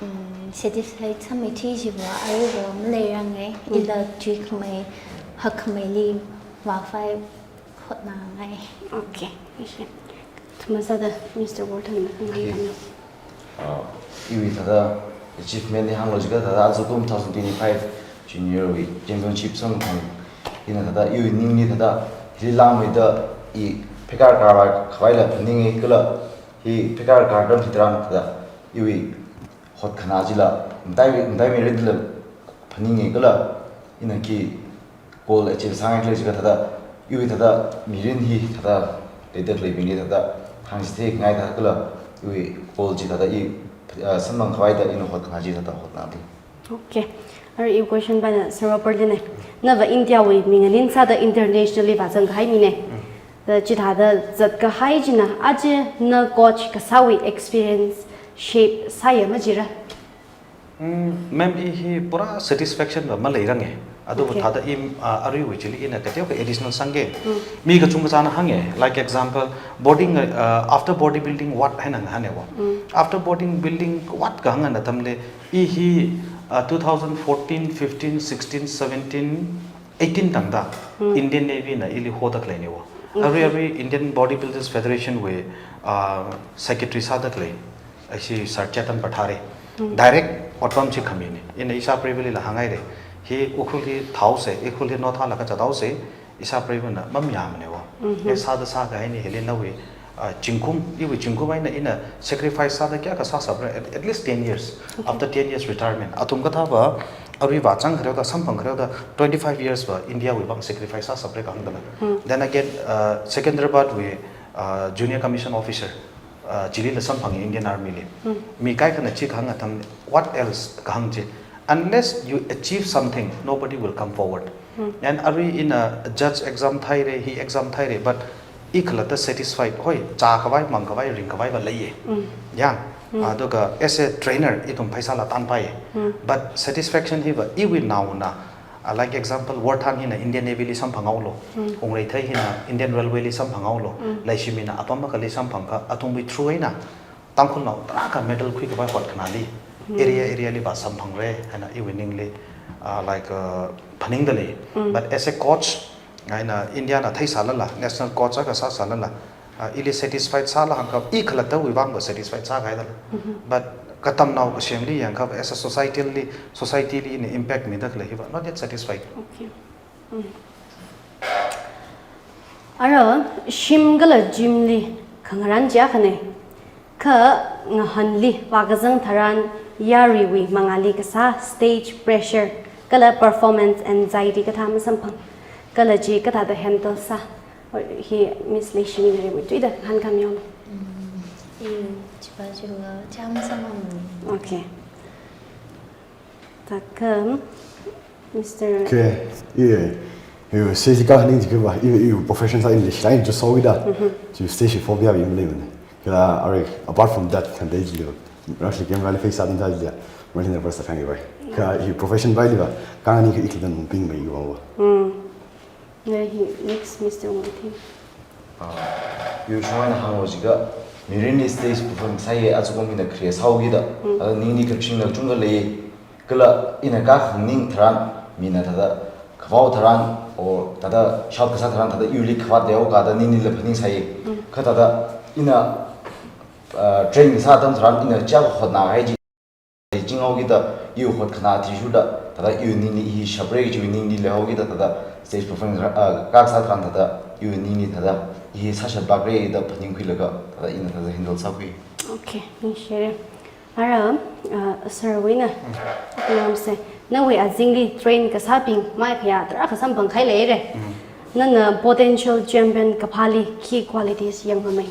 mm, satisfied sāmeithui chi va, aruiva maleiranga, Mm. ila tuikhamei, hakkhameili vākhavai hotnangai. Okay, thank you. Thumna sāda Mister Walton na kahāng Okay. kahāng. Ah, iwui thāda achievement li hānglu jiakha thāda ajakum two thousand twenty-five junior wui championship samphang. Ina thāda iwui ningli thāda hili langmeida i pheikār kārvai khavaila phaninga kala hi pheikār kārda hitharan thāda iwui hotkhanā chila matai, mataimeira dala phaninga kala ina khi goal achieve sāngaikhala jiakha thāda, iwui thāda mirin hi thāda leida khaleibingli thāda hāngchitheingaida kala iwui goal chi thāda i, ah, samphang khavaida ina hotkhanā chi thāda hotnadi. Okay. Ara iwui question pana Sir Robert lina. Nava India wui mingalin sāda internationally vāzangkahai mina. Mm. Da chithāda zatkahai china aja na coach kasāwui experience shape sāya majira? Mm, ma'am, i hi pura satisfaction va maleiranga. Aduva Okay. thāda i, ah, aruiwui chili ina kateokha additional sānga. Mm. Mi kachungkachāna hānga. Like example, boarding, ah, after bodybuilding what eina ngahāna va. Mm. After bodybuilding what kahāng atamli, i hi, ah, two thousand fourteen, fifteen, sixteen, seventeen, eighteen tangda Mm. Indian Navy na ili hoda khaleina va. Okay. Arui arui Indian Bodybuilders Federation wui, ah, secretary sāda khalei. Ashi Sir Chetan Pathare. Mm. Direct otpam chi khamina. Ina ishāvarevalila hānghaira. Hi Ukhrul hi thāhaosa, Ukhrul hi nothālaga zathaosa, ishāvarevana mamayāmana va. Mm-hmm. E sāda sākahaina hili nawui, ah, zingkum, iwui zingkum eina ina sacrifice sāda kayākha sāshapra, at, at least ten years. Okay. After ten years retirement. Athum kathā va, arui vāzang khareo da, samphang khareo da, twenty-five years va India wui vang sacrifice sāshapra kahāng dala. Mm. Then again, ah, Secunderabad wui, ah, Junior Commission Officer, ah, chilila samphanga Indian Army li. Mm. Mi kaikhana chi kahāng atam, what else kahāng chi. Unless you achieve something, nobody will come forward. Mm. And arui ina judge exam thāhaira, hi exam thāhaira, but i khalatta satisfied, hoi, zākhavai, mangkhavai, ringkhavai va leiya. Mm. Yang, Mm. ah, aduga as a trainer, ithum pheisāla tanpaiya. Mm. But satisfaction hi va, iwui naona, ah, like example, Worthan hina Indian Navy li samphanghaolu, Mm. Wungreithei hina Indian Railway li samphanghaolu, Mm. Leishimina apam akhali samphangakha, athumwui through eina, Tangkhulnao tarākha medal khuikhavai hotkhanāli, Mm. area, area li va samphangra, eina iwui ningli, ah, like, ah, phaningda lei. Mm. But as a coach, eina India na theisālala, national coach akha sāsālala, ah, ili satisfied sāla hāngkha, i khalattawui vang va satisfied sākahaidala. Mm-hmm. But katamnao kasemli yangkha va, as a society li, society li ina impact mida khalei hi va, not yet satisfied. Okay. Mm. Ara, shim kala gym li khangarān chi akhana. Kha ngahanli vākazang tharan yaruiwui mangāli kasā stage pressure kala performance anxiety kathā masamphang, kala chi kathāda handle sā? Hi Miss Leishimina rimeithuida ngahānkāmilu. Mm, i chiva chiva chāmsamang. Okay. Thākha, Mister Okay, i, i stage kaning jiakha, i, i profession sā in English line just so ida. Mhm. Chi stage phobia bi maleimana. Kha arui, apart from that, khangatei jilo. Rush game rally face sāda jilo. Martin the first khangi bai. Kha i profession bai liva, khanganing kha i khalatta ping bai i wa wa. Mm. Ngai hi next, Mister Wangthing. Ah, iwui shong eina hānglu jiakha, mirinli stage perform sāya, achukum hina khare sāhaokida. Mm. Ada ningli kachingna chungda lei. Kala ina kakhaning tharan, mina thāda khavao tharan, o thāda shout kasā tharan, thāda iwuili khavāt leihaokida ninglila phaningsai. Mm. Kha thāda ina, ah, train kasā atam tharan, ina chiyākha hotnahai chi chinghaokida, iwui hotkhanā athishurda, thāda iwui ningli hi shapra kaji iwui ningli leihaokida, thāda stage performance, ah, kasā tharan thāda iwui ningli thāda hi sāshatpakra da phaningkhuilaga, thāda ina thāda handle sākhui. Okay, ningshire. Ara, ah, sir wuina, ngamse, nawui azingli train kasābing mai khayā tarākha samphangkahai leira. Mm. Nana potential champion kaphāli khi qualities yangmamei?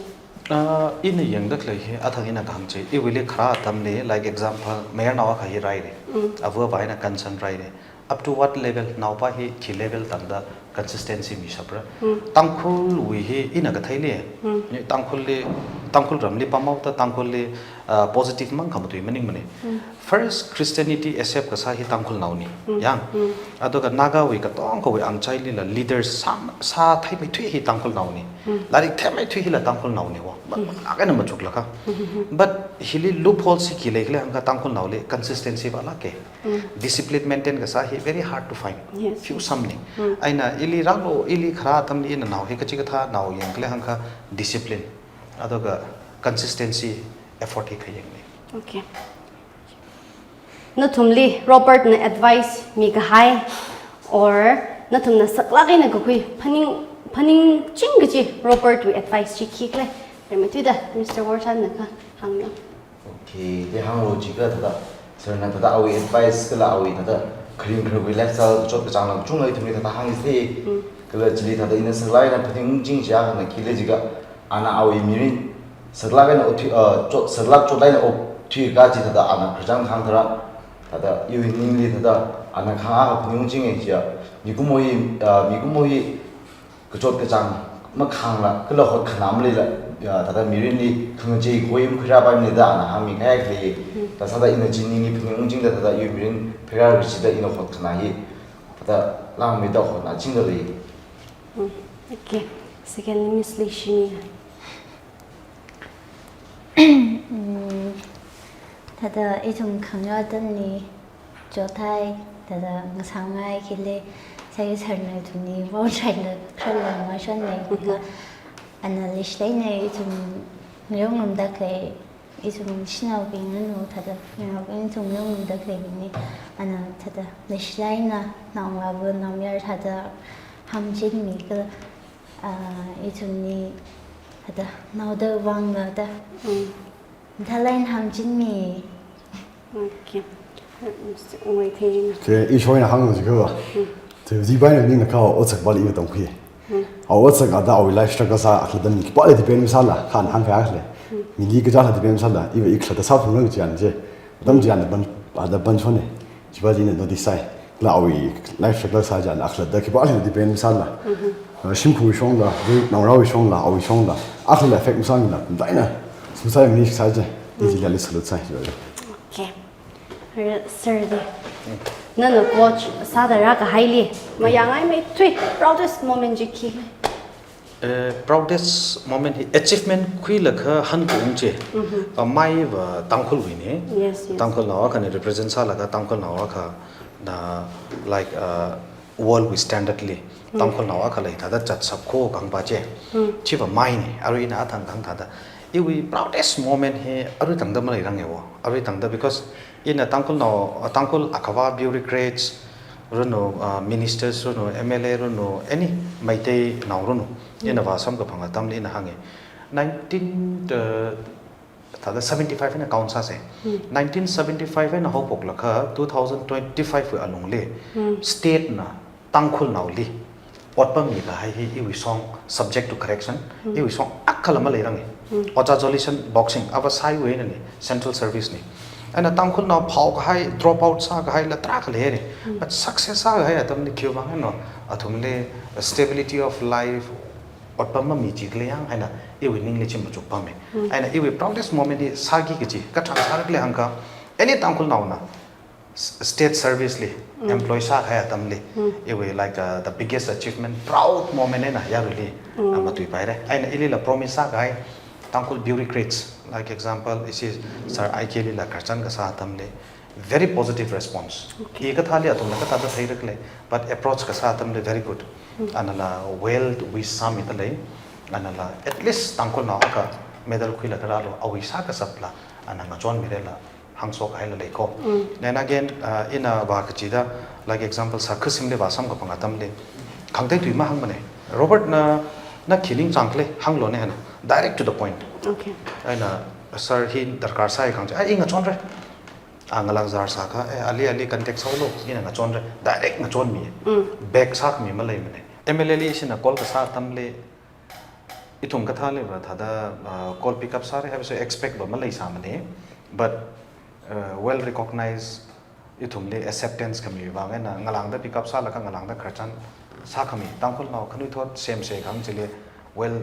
Ah, ina yangda khalei hi, athang ina kahāng chi, iwuili kharā atamli, like example, mayarnao akha hi raira. Mm. Ava avā eina concern raira. Up to what level, naopa hi khi level tangda consistency mishapra. Mm. Tangkhulwui hi ina katheili. Mm. Ni Tangkhulli, Tangkhul ramli pamhaoda Tangkhulli, ah, positive mang khamatui maningmana. Mm. First Christianity accept kasā hi Tangkhulnaona. Mm. Yang. Mm. Aduga Nagawui katongawui angchailila leaders sā, sātheimeithui hi Tangkhulnaona. Mm. Lairik theimeithui hila Tangkhulnaona wa. Ma-, Mm. ma-, lak eina machuklaga. Mm-hmm. But hili loophole chi khi lei khala hāngkha Tangkhulnaoli consistency vālāka. Mm. Discipline maintain kasā hi very hard to find. Yes. Few samna. Mm. Eina ili rālu, ili kharā atamli ina nao hi kachikathā nao yang khala hāngkha discipline. Aduga consistency effort hi khayangna. Okay. Nathumli Robertna advice mikahai, or nathumna saklāk eina kakhui phaning, phaningching kaji Robertwui advice chi khi khala? Rimeithuida, Mister Warsanna kahāngna. Okay, te hānglu jiakha thāda, sirna thāda awui advice kala awui thāda kharing khararwui lifestyle kachot kachāngla kachungla ithumli thāda hāngisa. Mm. Kala chili thāda ina saklāk eina phaningungching chiya khana khi lei jiakha, ana awui mirin saklāk eina okthui, uh, chot, saklāk chot eina okthui kaji thāda ana khararchān kahāng tharan, thāda iwui ningli thāda ana kahāng akha phaningungchinga chiya, mikumo hi, uh, mikumo hi kachot kachāng makhāngla, kala hotkhanā maleila, ya, thāda mirinli khangachei khuium khuirāpaimana da ana hāngmikahai khalei. Mm. Thāda sāda ina chi ningli phaningungchingda thāda iwui mirin pheirāra kachida ina hotkhanā hi thāda langmeida hotnāchingda lei. Mm. Okay. Secondly, Miss Leishimi. Mm, thāda ithum khangarā atamli chothai, thāda ngasāngai khi lei, sai sirna ithumli vaochaila khararla mashonna, kha ana leishilāk eina ithum ngayok ngarumda khalei, ithum shanaobing nanu thāda, naobing ithum ngayok ngarumda khaleibingli, ana thāda leishilāk eina naongalāva naomayara thāda hamchinmi kala, ah, ithumli thāda naoda vangla da. Mm. Mathālāk eina hamchinmi. Okay. Ungwuithei. Che, i shong eina hānglu jiakha. Hmm. Che, jibai na ningna kha otsak pāli i tamkhui. Hmm. Awui otsak ada awui life struggle sā akhalatta mi khipāli depend masāla, kha ana hāngkahai khala. Hmm. Mili kachāla depend masāla, iva i khalatta sāphungra kaji ana che. Atam chi ana pan, ada pan chonna. Chiva chi ina notice sai. Kala awui life struggle sā chi ana akhalatta khipāli depend masāla. Mhm. Uh, shimkhurwui shongla, naongarāwui shongla, awui shongla, akhala effect masāmila, mataina suicide maningmana sai chi, i chili ali salute sai, chiva chi. Okay. Sir di. Nana coach sāda rākahaili mayāngaimeithui proudest moment chi khi? Eh, proudest moment hi achievement khuilaga hankaung chi. Mhm. Pameiva Tangkhulwuina. Yes, yes. Tangkhulnao akhana represent sālaga Tangkhulnao akhana, like, uh, world wui standard li. Mm. Tangkhulnao akhala hithāda zatshap kho kahāng pa chi. Mm. Chiva maina, arui ina athang kahāng thāda. Iwui proudest moment hi arui tangda maleiranga wo. Arui tangda because ina Tangkhulnao, Tangkhul akhava bureaucrats ranu, uh, ministers ranu, M L A ranu, any Meiteinao ranu, ina vāsamkaphang atamli ina hānga. Nineteen, uh, Thāda seventy-five eina count sāsa. Nineteen seventy-five eina haophoklaga two thousand twenty-five wui alungli, state na Tangkhulnaoli otpam mikahai hi iwui shong subject to correction, iwui shong akhala maleiranga. Ojā Jolishan boxing, ava saiwui einana, central service na. Eina Tangkhulnao phaokahai, drop out sākahai la tarākha leira. But success sākahai atamli khiwuivang eina, athumli stability of life, otpam mamichikhala yang eina iwui ningli chi machukpama. Eina iwui proudest moment hi sāki kachi, kathang sāra khala hāngkha, any Tangkhulnaona s-, state service li employ sākahai atamli, iwui, like, uh, the biggest achievement, proud moment eina yaruili, uh, matuipaira. Eina ilila promise sākahai Tangkhul bureaucrats, like example, ishi Sir I K lila khararchan kasā atamli, very positive response. Okay. Ikathāli athumna kathāda theira khala, but approach kasā atamli very good. Anala well wish sāmidalei. Anala at least Tangkhulnao akha medal khuilaga rālu, awui sākashapla ana ngachonmirala hāngshokhaila leiko. Then again, uh, ina vākachida, like example, Sir Khusimli vāsamkaphang atamli, khangatei tui mahāngmana. Robert na, na khi ningchāng khala hānglu ne hāngna. Direct to the point. Okay. Eina, sir hi darkar sāi khangachei, ai, i ngachonra. A ngalāngzar sākha, eh, ali, ali contact sālu, ina ngachonra. Direct ngachonmi. Back sākhami maleimana. M L A li ishina call kasā atamli, ithum kathāliva thāda, uh, call pick up sāra haibase expect va maleisāmana. But, uh, well recognized, ithumli acceptance khamiwui vang eina ngalāngda pick up sālaga ngalāngda khararchan sākhami, Tangkhulnao khanuithot semse khang chili well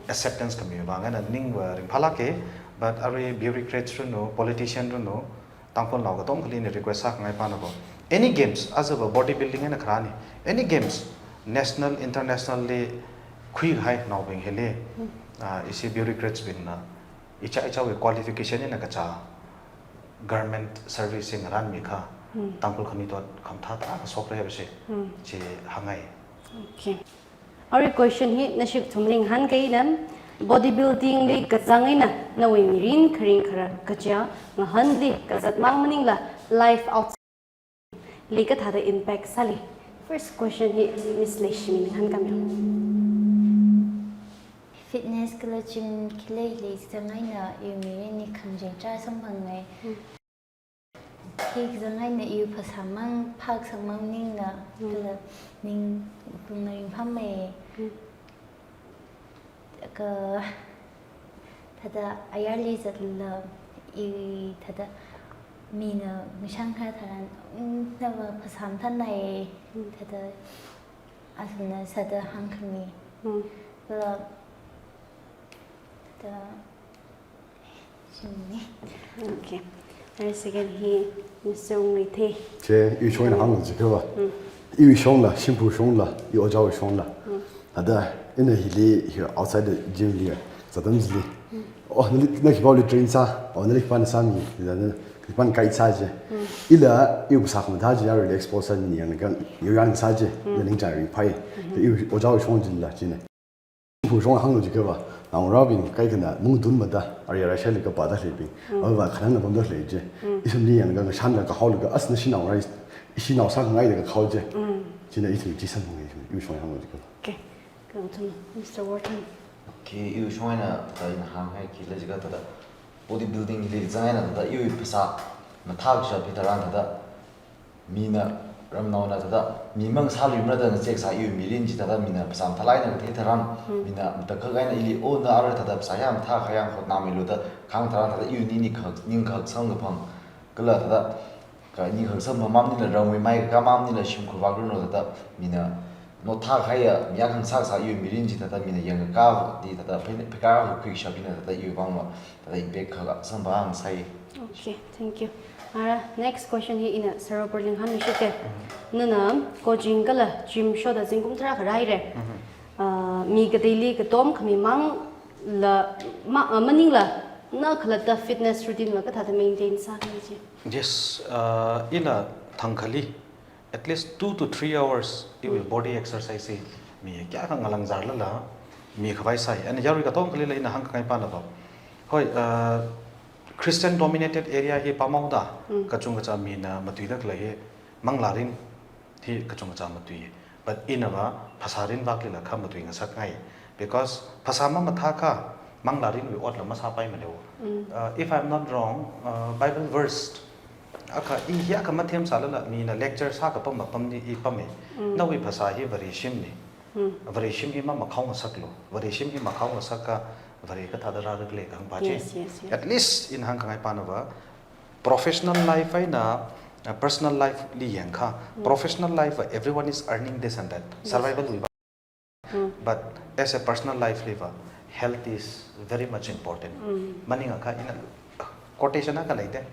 acceptance khamiwui vang eina ningva ringphālāka. But arui bureaucrats ranu, politician ranu, Tangkhulnao katongali ina request sākhangai panava, any games, ajava bodybuilding eina kharāna, any games, national, international li khuikahai naobing hili, ah, ishi bureaucrats bingna, icha ichawui qualification eina kachā government service hi ngarānmikha, Tangkhul khanuithot khamathā tarākha shokra haibase, chi hāngngai. Okay. Arui question hi nashi kathumli ngahānkahaina, bodybuilding li kazang eina nawui mirin kharing kharar kaja ngahānli kazat mang maningla life outside li kathāda impact sāli. First question hi Miss Leishimina ngahānkāmilu. Fitness kala gym khaleili kazang eina iwui mirinli khangachei tarākha samphangngai. Hi kazang eina iwui phasā mang phākasang mang maningla, kala ning pung ringphāmei. Ka thāda ayarli zatla, i thāda mina ngashan kha tharan, mm, nava phasā mathānai, thāda asana sāda hāngkhami. Kala thāda Okay. Very second hi Mister Wungreithei. Che, iwui shong eina hānglu jiakhava. Iwui shongla, shimkhur shongla, i ojāwui shongla. Thāda, ina hili, hi outside the gym li, zatam jili. Oh, nali, na khipāli train sā, oh, nali khipāna sāmi, na, na khipāna guide sā je. Ila, iwui phasā khamathā je, ya relax po sā ni yang kan, yu yang sā je, na ningchāng ringphai. Iwui ojāwui shong jila, jina. Shimkhur shong hānglu jiakhava, naongarābing kaikhana mungdun mada, ari arai shaili kapāda khaleibing. Ava khanangna pamda khalei je. Ithumli yanglaga ngashanlaga kahaolaga, as nashi naongarā, ishi nao sākhangaida kakhao je. China ithum chi samphangngai, iwui shong hānglu jiakhava. Okay. Kang thum, Mister Wharton. Okay, iwui shong eina, thāda ina hāngngai khila jiakha thāda, bodybuilding li kazang eina thāda, iwui phasā mathākashap hi tharan thāda, mina ramnaona thāda, mi mang sāluimara da ngachek sā iwui mirin chi thāda, mina phasā mathālāk eina kathei tharan, mina matakhak eina ili, oh, na arui thāda phasā yāmthā khayang hotnāmeilu da, khang tharan thāda, iwui ningli khak, ning khak samkaphang, kala thāda, ka ning khak samphangngai maningla, ramwui mai kakā maningla, shimkhur vak ranu thāda, mina, no thā khaya, mi akhang sākasā iwui mirin chi thāda, mina yangkakā di thāda, phei, pheikā khuikashap hina thāda, iwui vangva, thāda impact kha samphang sai. Okay, thank you. Ara, next question hi ina Sir Robertli ngahānmishite. Nana coaching kala gym shoda zingkum tharā kharāhaire. Ah, mi kateili katom khami mangla, ma-, ah, maningla, na khalatta fitness routine la kathāda maintain sāki ji? Yes, ah, ila thangkhali at least two to three hours iwui body exercise hi mi kayākha ngalāngzarlala mikhavai sai. Eina yarui katongalila ina hāngkhangai panava, hoi, uh, Christian dominated area hi pamhaoda, kachungkachā mina matuida khalei hi manglārin hi kachungkachā matui. But inava phasārin vaklila kha matui ngasakngai. Because phasā mamathākha, manglārinwui otla masāpaimana. Uh, if I'm not wrong, uh, Bible verse akha, i hi akha mathemsālala mina lecture sākapam apamli i pammi. Nawui phasā hi Vareshimna. Vareshim hi mamakhao ngasaklu. Vareshim hi makhao ngasaka Vare kathāda rāra khala kahāng pa chi. Yes, yes, yes. At least ina hāngkhangai panava, professional life eina, uh, personal life li yangakha. Professional life, uh, everyone is earning this and that. Yes. Survival wui va. But as a personal life liva, health is very much important. Maningakha ina quotation akha leida.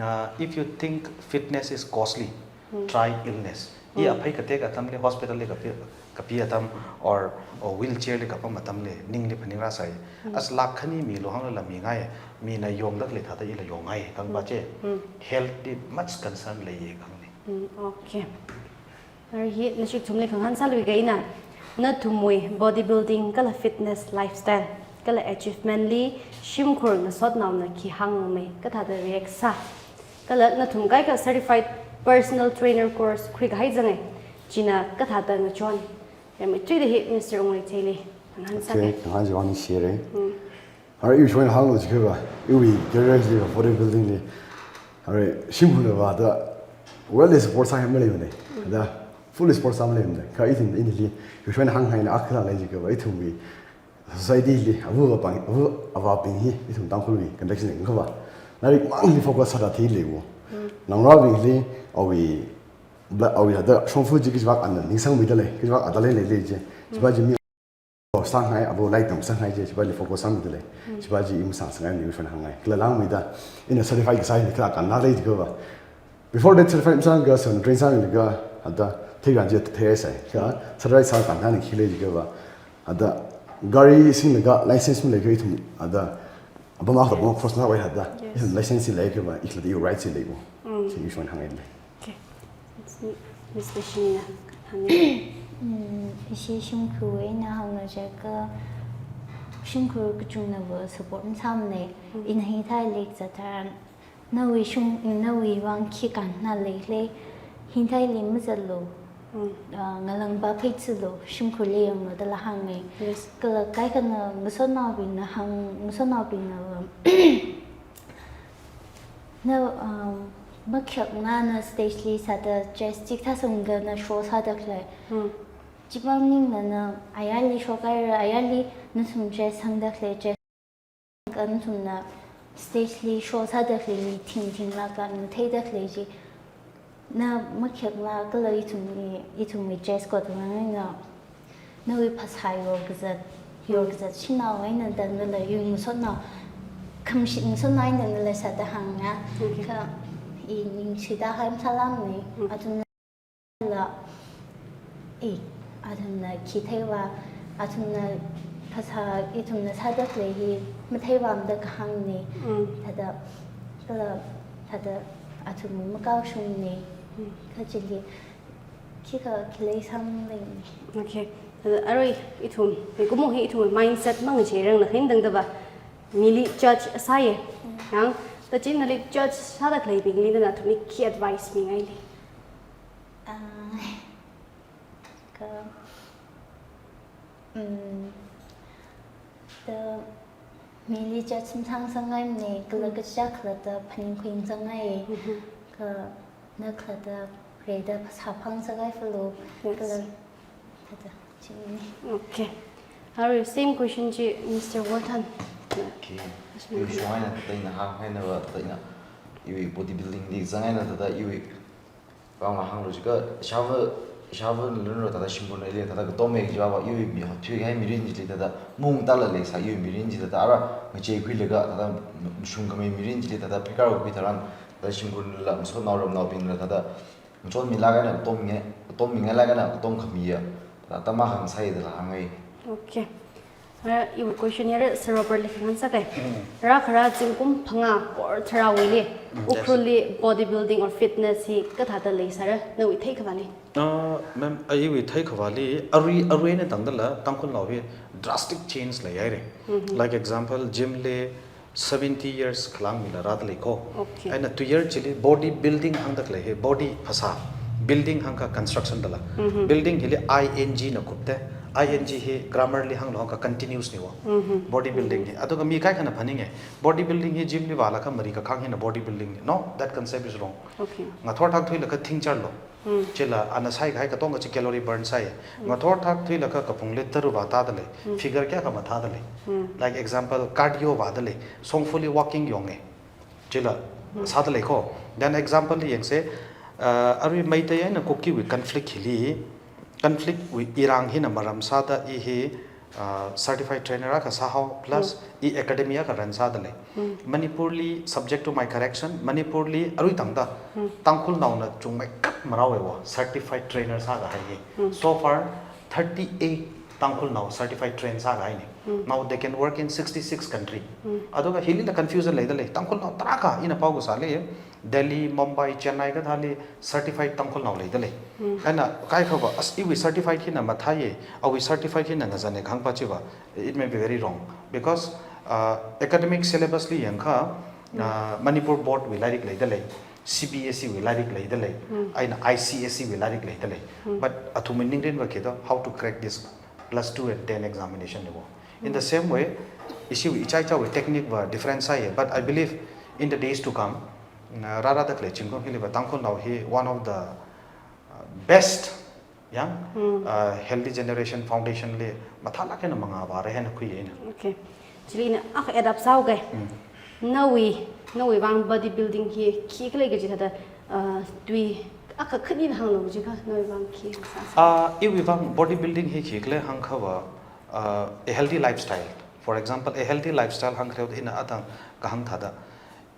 Uh, if you think fitness is costly, try illness. I aphei katek atamli, hospital li kapi, kapi atam, or, or wheelchair li kapam atamli, ningli phaningrāsai. As lakh khani milu hānglala mingai, mina yongda khalei thāda ila yongngai, kahāng pa chi. Health li much concern leiya kahāngna. Mm, okay. Arui hi nashi ithumli khangahān sāluiga ina, nathumwui bodybuilding kala fitness lifestyle kala achievement li shimkhur ngasotnaona khi hāngmei, kathāda react sā? Kala nathum kaikha certified personal trainer course khuikahai zangai, china kathāda ngachon? Yamei, tuida hi Mister Ungreithei li khangahān sāga. Okay, khangahān chi vang ni share. Arui iwui shong eina hānglu jiakha va, iwui career li va, bodybuilding li, arui shimkhurna vāda well support sāngai maleimana. Da fully support sā maleimana. Kha ithum inili iwui shong eina hāngngaina akha lei jiakha va, ithumwui society li ava avābing, ava avābing hi ithum Tangkhulwui condition li kha va, lairik mangli focus sāda theileiwo. Naongarābingli awui bla, awui hithāda shongfa chi kachivak ana ningsangmida lei, kachivak ada leilei chi. Chiva chi mi sāngai, ava lairik tamsāngai chi, chivali focus sāmida lei. Chiva chi i masāsangngaimana, iwui shong eina hāngngai. Kala langmeida, ina certified kasā hi kha kanna lei jiakha va. Before that, certified masānga, sān train sānga laga, hithāda theikhan chi theisai. Kha certified sākahai khi lei jiakha va, hithāda gari singlaga license maleiakha ithum, hithāda apam akha apam cross na vai hithāda. Yes. Ithum license leiakha va, ikhalatta iwui right chi leiwo. Chi iwui shong eina hāngngai lei. Okay. It's me, Miss Leshina. Mm, ishi shimkhur eina hānglu jiakha, shimkhur kachungna va support masāmana. Ina hithāli zat tharan, nawui shung, nawui vang khi kanna leilei, hithāli mazatlu. Ah, ngalāngva pheichilu, shimkhurli yanglu dala hāngngai. Yes. Kala kaikhana ngasotnaobingna hāng, ngasotnaobingna va, na, um, makhayakna na stage li sāda chest chikathā sangda na show sāda khalei. Chi maningla na ayarli show kahaira, ayarli nathum chest sangda khalei, chest sangda nathumna stage li show sāda khalei mi thingthing laga na theida khalei chi. Na makhayakla kala ithumwui, ithumwui chest kotwui vang eina, nawui phasā yorkazat, yorkazat shanao eina da nala yur ngasotnao, khamashit ngasotnao eina da nala sāda hānga. Okay. Kha i ningshida hai masālākmana. Athumnala, eh, athumna khi theiva, athumna phasā ithumna sāda khalei hi matheivamda kahāngna. Thāda, kala, thāda athum makashungna. Kha chili khikha khalei sāngleimana. Okay. Thāda arui ithum, mikumo hi ithum mindset mang chi rāngna khain dangda va, mili judge sāya. Yang, thāda chi nali judge sāda khaleibingli nathumli khi advice mingaili? Ah, kha, mm, thāda mili judge masāsangngaimana, kala kachichā khalatta phaningkhui masāngai. Kha na khalatta rida phasā phāngasakngai falu. Yes. Kala, thāda, chimina. Okay. Arui same question chi Mister Walton. Okay. Iwui shong eina thāda ina hāngngaina va, thāda ina iwui bodybuilding li zangngaina thāda iwui vang hānglu jiakha, ishāvā, ishāvā ngalunra thāda shimkhurna ili thāda katommi kajiva va, iwui mi thuikahai mirin chili thāda mungtala leisā iwui mirin chi thāda ara ngacheikhuilaga thāda mashungkhamei mirin chili thāda pheikar khui tharan, thāda shimkhurla ngasotnao ramnaobingla thāda ngachonmilāk eina katommi, katommingailāk eina katomkhamiya, thāda tamahang sai dala hāngngai. Okay. Ah, iwui question yare Sir Robert li khangahān sāga. Rākhara zingkum phangā or tharāwuili, Ukhrulli bodybuilding or fitness hi kathāda leisāra, nawui theikhavāli? Ah, ma'am, ah, iwui theikhavāli, arui, arui eina tangdala, Tangkhulnao hi drastic change leihaira. Like example, gym li seventy years khalāng mila rāda lei ko. Okay. Eina tuiyar chili bodybuilding hāngda khalei hi, body phasā, building hāngkha construction dala. Building hili I N G na kupta, I N G hi grammar li hānglu hāngakha continuous niwo. Mm-hmm. Body building hi. Aduga mi kaikhana phaninge. Body building hi gym li vālaga mari kakhang hina body building ni. No, that concept is wrong. Okay. Ngathor thak thuilaga thingcharlu. Mm. Chila ana saikahai katonga chi calorie burn sai. Mm. Ngathor thak thuilaga kaphungli tara vātadalei. Mm. Figure kayākha mathādalei. Mm. Like example, cardio vādalei. Shongfali walking yonge. Chila, mm, sādalei ko. Then example li yangse, uh, arui Meitei eina Kuki wui conflict hili, conflict wui irang hina maram sāda i hi, uh, certified trainer akha sāhao, plus, mm, i academy akha run sādalei. Mm. Manipur li, subject to my correction, Manipur li arui tangda, mm, Tangkhulnaona chungmeikap marao ewo, certified trainer sākahai hi. Mm. So far, thirty-eight Tangkhulnao certified train sākahaini. Mm. Now they can work in sixty-six country. Mm. Aduga hilila confusion leidalei. Tangkhulnao tarākha ina pao kasāli, Delhi, Mumbai, Chennai kathāli certified Tangkhulnao leidalei. Mm. Eina kaikhava, as iwui certified hina mathāye, awui certified hina ngazane khangpa chiva, it may be very wrong. Because, uh, academic syllabus li yangakha, mm, uh, Manipur Board wui lairik leidalei. C B S E wui lairik leidalei, mm, eina I C S E wui lairik leidalei. Mm. But athumwui ningrin va kida, how to crack this plus two and ten examination niwo. In the, mm, same way, ishiwui ichai chawui technique va different sāye. But I believe in the days to come, mm, rārada khalei zingkum hili va Tangkhulnao hi one of the, uh, best Yang, hmm, uh, Healthy Generation Foundation li mathālāk eina mangā vāra hina khuiya ina. Okay. Chili ina akha add up sāuke. Hmm. Nawui, nawui vang body building hi khikhala kaji thāda, uh, tui akha khani hānglu jikha, nawui vang khi sā sā. Ah, iwui vang body building hi khikhala hāngkhava, uh, a healthy lifestyle. For example, a healthy lifestyle hāngkhaleoda ina atang kahāng thāda.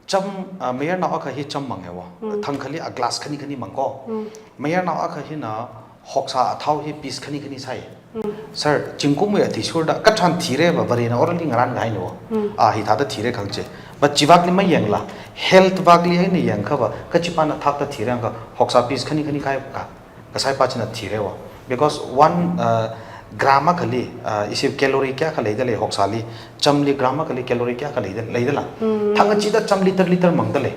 Cham, ah, mayarnao akha hi cham mangewa. Mm. Thangkhali a glass khani khani mang ko. Mm. Mayarnao akha hina hoksā athao hi piece khani khani sai. Mm. Sir, zingkumwui athishurda kathan thireva Varena orali ngaran ngai no. Mm. Ah, hithāda thira khangche. But chivakli mayangla, health vakli eina yangkhava, kachipana thakta thira hāngkha hoksā piece khani khani khai ka. Kasaipa china thirewa. Because one, uh, gram akhali, uh, ishi calorie kayākha leidalei hoksāli, chamli gram akhali calorie kayākha leida, leidala. Mm. Thangkachida cham liter liter mangdalei.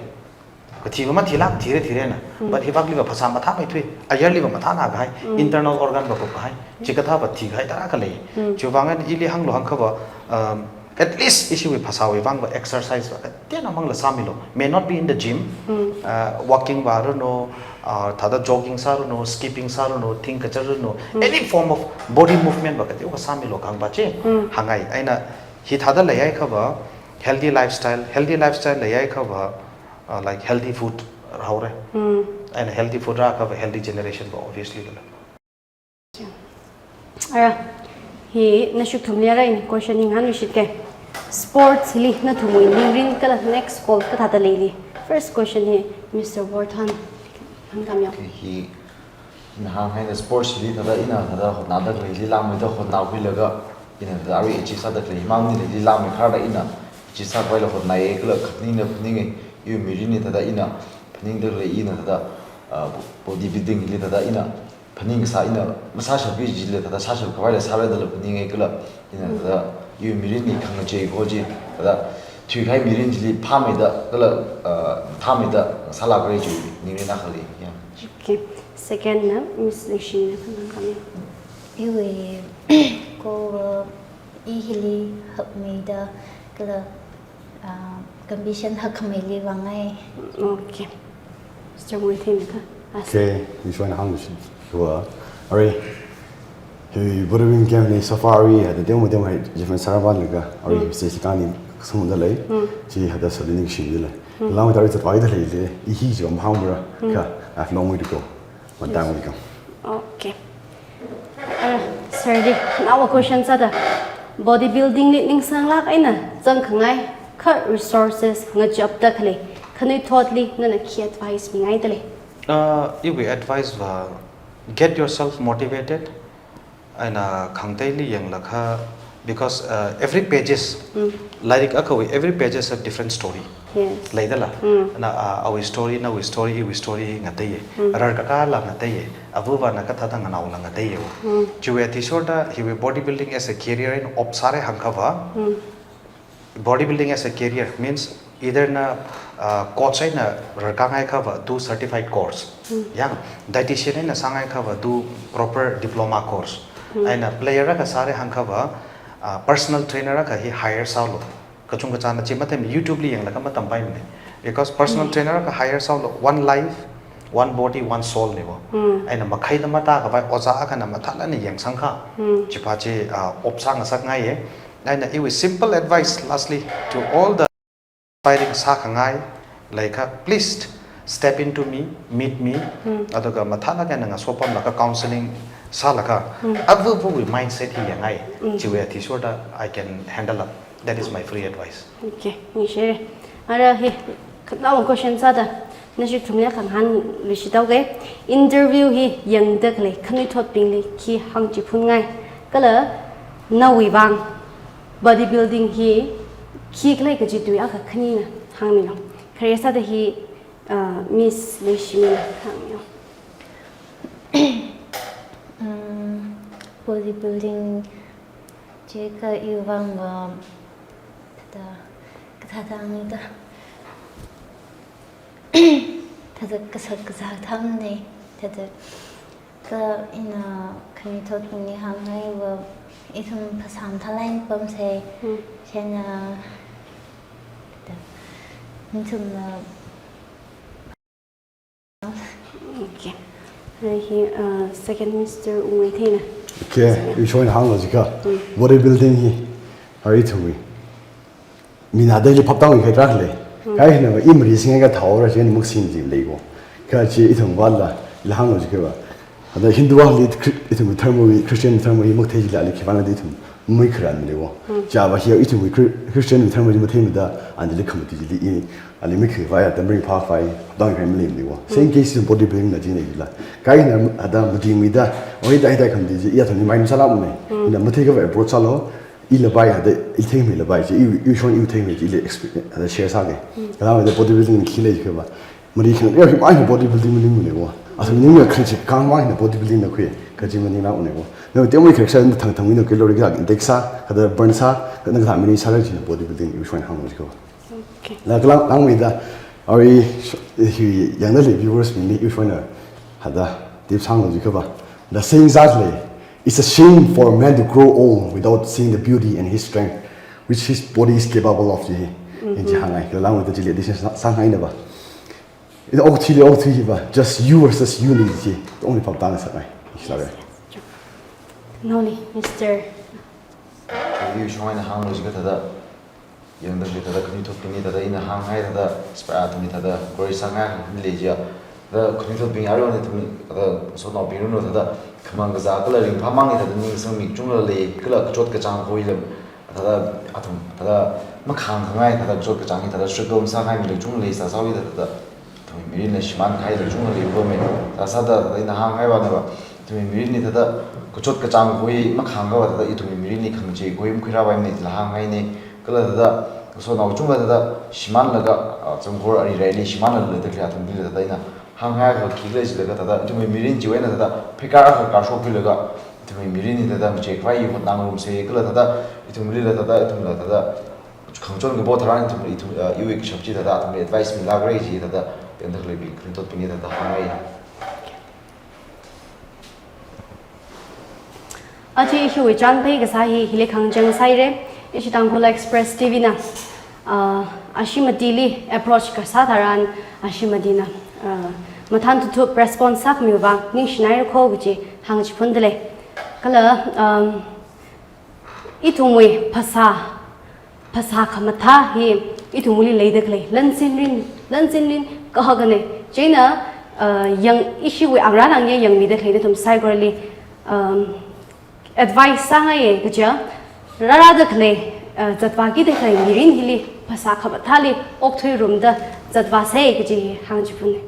Kathiva mathilāk, thira thirana. Mm. But hivakliva phasā mathāmeithui, ayarliva mathānakahai, mm, internal organ va kupkahai, mm, chikathāva thikahai tarākha lei. Mm. Chiwuivang eina ili hānglu hāngkhava, um, at least ishiwui phasāwui vangva exercise va kateonao mangla sāmilu. May not be in the gym, hmm, uh, walking vāranu, uh, thāda jogging sāranu, skipping sāranu, thing kachāranu, hmm, any form of body movement va kateokha sāmilu khangpa chi, hmm, hāngngai. Eina hithāda leihaiakhava, healthy lifestyle, healthy lifestyle leihaiakhava, uh, like, healthy food rāhaora. Hmm. Eina healthy food rāakhava healthy generation va obviously kala. Ara, hi nashuk thumli ara ina question hi ngahānluishitke. Sports hili nathumwui mirin kala next goal kathāda leili. First question hi Mister Worthan hāngkhamyo. Okay, hi ina hānghaina sports hili thāda ina thāda hotnada khaleili langmeida hotnakhuilaga ina thāda arui achieve sāda khalei hi maningla hili langmeikharda ina achieve sākhavai la hotnai kala khaningla phaninge, iwui mirin hi thāda ina phaningda khalei ina thāda, ah, body building hili thāda ina phaningsā ina masāshapki jilei thāda sāshapkhavaila sāra dala phaninge kala ina, mm, thāda iwui mirinli khangachei kaji thāda thuikahai mirin chili phāmeida kala, ah, thāmeida sālākra chiwui mirin akhali, ya. Okay. Second na Miss Leishina hāngkhamyo. Iwui ko, uh, i hili hakmeida kala ah, condition hakkhameili vāngai. Okay. Mister Ngulthing ka. As- Okay, ina hāngluishitva. Arui, hi Butterwing Camp li safari hada deu ma deu mai different saravan laga. Arui, mm, stage kani samunda lei. Mm. Chi hada sali ningshimda lei. Mm. Langmeida arui zatvāda leili. I hi chi mahāngmara. Mm. Kha, I have long way to go. One time we come. Okay. Uh, sir di, nawa question sāda, bodybuilding li ningsanglāk eina zangkhangai kha resources ngachapda khalei, khanuithotli nana khi advice mingaidalei? Uh, iwui advice va, get yourself motivated, eina khangateili yanglakha, because, uh, every pages, mm, lairik akhawui, every pages have different story. Yes. Leidala. Mm. Na, uh, awui story, nawui story, iwui story ngateiye. Mm. Rarkakāla ngateiye. Avavana kathāda nganaola ngateiye. Mm. Chiwui athishurda, hiwui bodybuilding as a career eina opt sāra hāngkhava. Mm. Bodybuilding as a career means either na, uh, coach eina rarkāngaiakhava do certified course. Hmm. Yang dietitian eina sāngaiakhava do proper diploma course. Eina player akha sāra hāngkhava, ah, personal trainer akha hi hire sālu. Kachungkachāna chi mathei YouTube li yanglaga matampai mane. Because personal trainer akha hire sālu, one life, one body, one soul ni bo. Eina makhaida matākhavai ojā akhana mathālāk eina yangsangkha. Chipā chi, ah, op sāngasakngaiya. Eina iwui simple advice lastly to all the aspiring sākhangai leikha, please step into me, meet me. Aduga mathālāk eina ngasopamlaga counseling sālaga, avāvawui mindset hi yangngai. Chiwui athishurda I can handle up. That is my free advice. Okay, ningshire. Ara hi, khanao question sāda, nashi thumli khangahān luishithaoga. Interview hi yangda khalei khanuithotbingli khi hāngchiphunngai? Kala nawui vang bodybuilding hi khikhala kaji tui akha khanina hāngmilu. Khare sāda hi, uh, Miss Leishimina hāngmilu. Mm, bodybuilding chi kha iwui vangva thāda, kathāda hāngda, thāda kasak kazā thāmana, thāda kha ina khanuithotbingli hāngngai va, ithum phasā mathālāk eina pamsa. Chieina thāda, nathumna. Okay. Hi, uh, second Mister Ungwuitheina. Okay, iwui shong eina hānglu jiakha. Bodybuilding hi, arui ithumwui mina daily phaptāungkahai tarākha lei. Kha hina i mari singa kathaora chieina maksing chi lei ko. Kha chi ithum vāla, ila hānglu jiakhava, thāda Hindu akhali Chri-, ithumwui dharmawui, Christian dharmawui mathei chila ali khipānadi ithum mui kharan lei ko. Chiva hi ithumwui Chri-, Christian dharmawui matheimada, anili khamati chili i, ali mikhui vaya, tamri pha phai, dang khai mali mali wa. Same case in bodybuilding na jina jila. Kha ina ada mading mida, oi dai dai khamati ji, iya thani mind sālāk mane. Ina matheikhavai approach sālu, ila bai ada, i thei mi la bai ji, i, i shong i thei mi ji, ila exp-, ada share sāga. Kala ada bodybuilding khi lei jiakhava, mari khang ya khi mai bodybuilding maning mane wa. Athum ning ya khang chi kang mai bodybuilding na khui, kaji maninglāk mane wa. Na te mai khang sā thang thang ina calorie ka intake sā, kada burn sā, kada ka mani sā ra jina bodybuilding iwui shong eina hānglu jiakhava. Okay. La kala hāngmida, arui hi yangda lei viewers bingli iwui shong eina thāda tip sānglu jiakhava. The saying is that lei, "It's a shame for a man to grow old without seeing the beauty and his strength, which his body is capable of," ji hi. Ina chi hāngngai, kala hāngmida chili addition sā, sāngaina ba. Ina okathuili okathui hi ba, just you versus you ni ji, only phaptāngasakngai. Ishi lāka. Yes, yes, true. Naoli, Mister. Iwui shong eina hānglu jiakha thāda, yangda khalei thāda khanuithotbingli thāda ina hāngngai thāda, spa athumli thāda, kori sāngai hāngli jiakha, thāda khanuithotbing aruina ithum thāda, sonaobing runo thāda, khamang kazā kala ringphāmang hi thāda ningsangmi chungla lei, kala kachot kachāng khuilam, thāda athum, thāda makhāngkhangai, thāda kachot kachāng hi thāda struggle masākahai mi lei chungla lei sāsāwui thāda, thāda ithumwui mirinna shimānkahai lei chungla lei ko me. Sāsāda, thāda ina hāngngai vana va, ithumwui mirinli thāda kachot kachāng khui makhāngkha va thāda ithumwui mirinli khangachei khui makhuirāpaimana jila hāngngaina. Kala thāda kasonao chungla thāda shimānlaga, ah, chungkhor ari raili shimānlaga leida khalei athumli thāda ina hāngngai akha khikhala jilaga thāda ithumwui mirin chiwui eina thāda pheikar akha kashok khuilaga ithumwui mirinli thāda macheikhavai hotnangarumsa, kala thāda ithumlila thāda, ithumla thāda khangachon kapo tharan ithum, ithum, ah, iwui kashap chi thāda athumli advice milākra ji thāda, yangda khaleibing, khanuithotbingli thāda hāngngai. Aja ishiwui chānphei kasā hi hili khangachang sāhaira. Ishi Tangkhul Express T V na, ah, ashee matili approach kasā tharan, ashee matina, ah, mathān thuthup response sākhamiwui vang ningshinaira ko kaji hāngchiphunda lei. Kala, um, ithumwui phasā, phasā khamathā hi ithumwuili leida khalei, lansinrin, lansinrin kahakna. Chieina, uh, yang ishiwui angrān angye yangmida khalei nathum saikorali, um, advice sāngaiya kaja, rārāda khalei, uh, zatvākida khalei mirin hili phasā khamathāli okthuirumda zatvāsa kaji hāngchiphunna.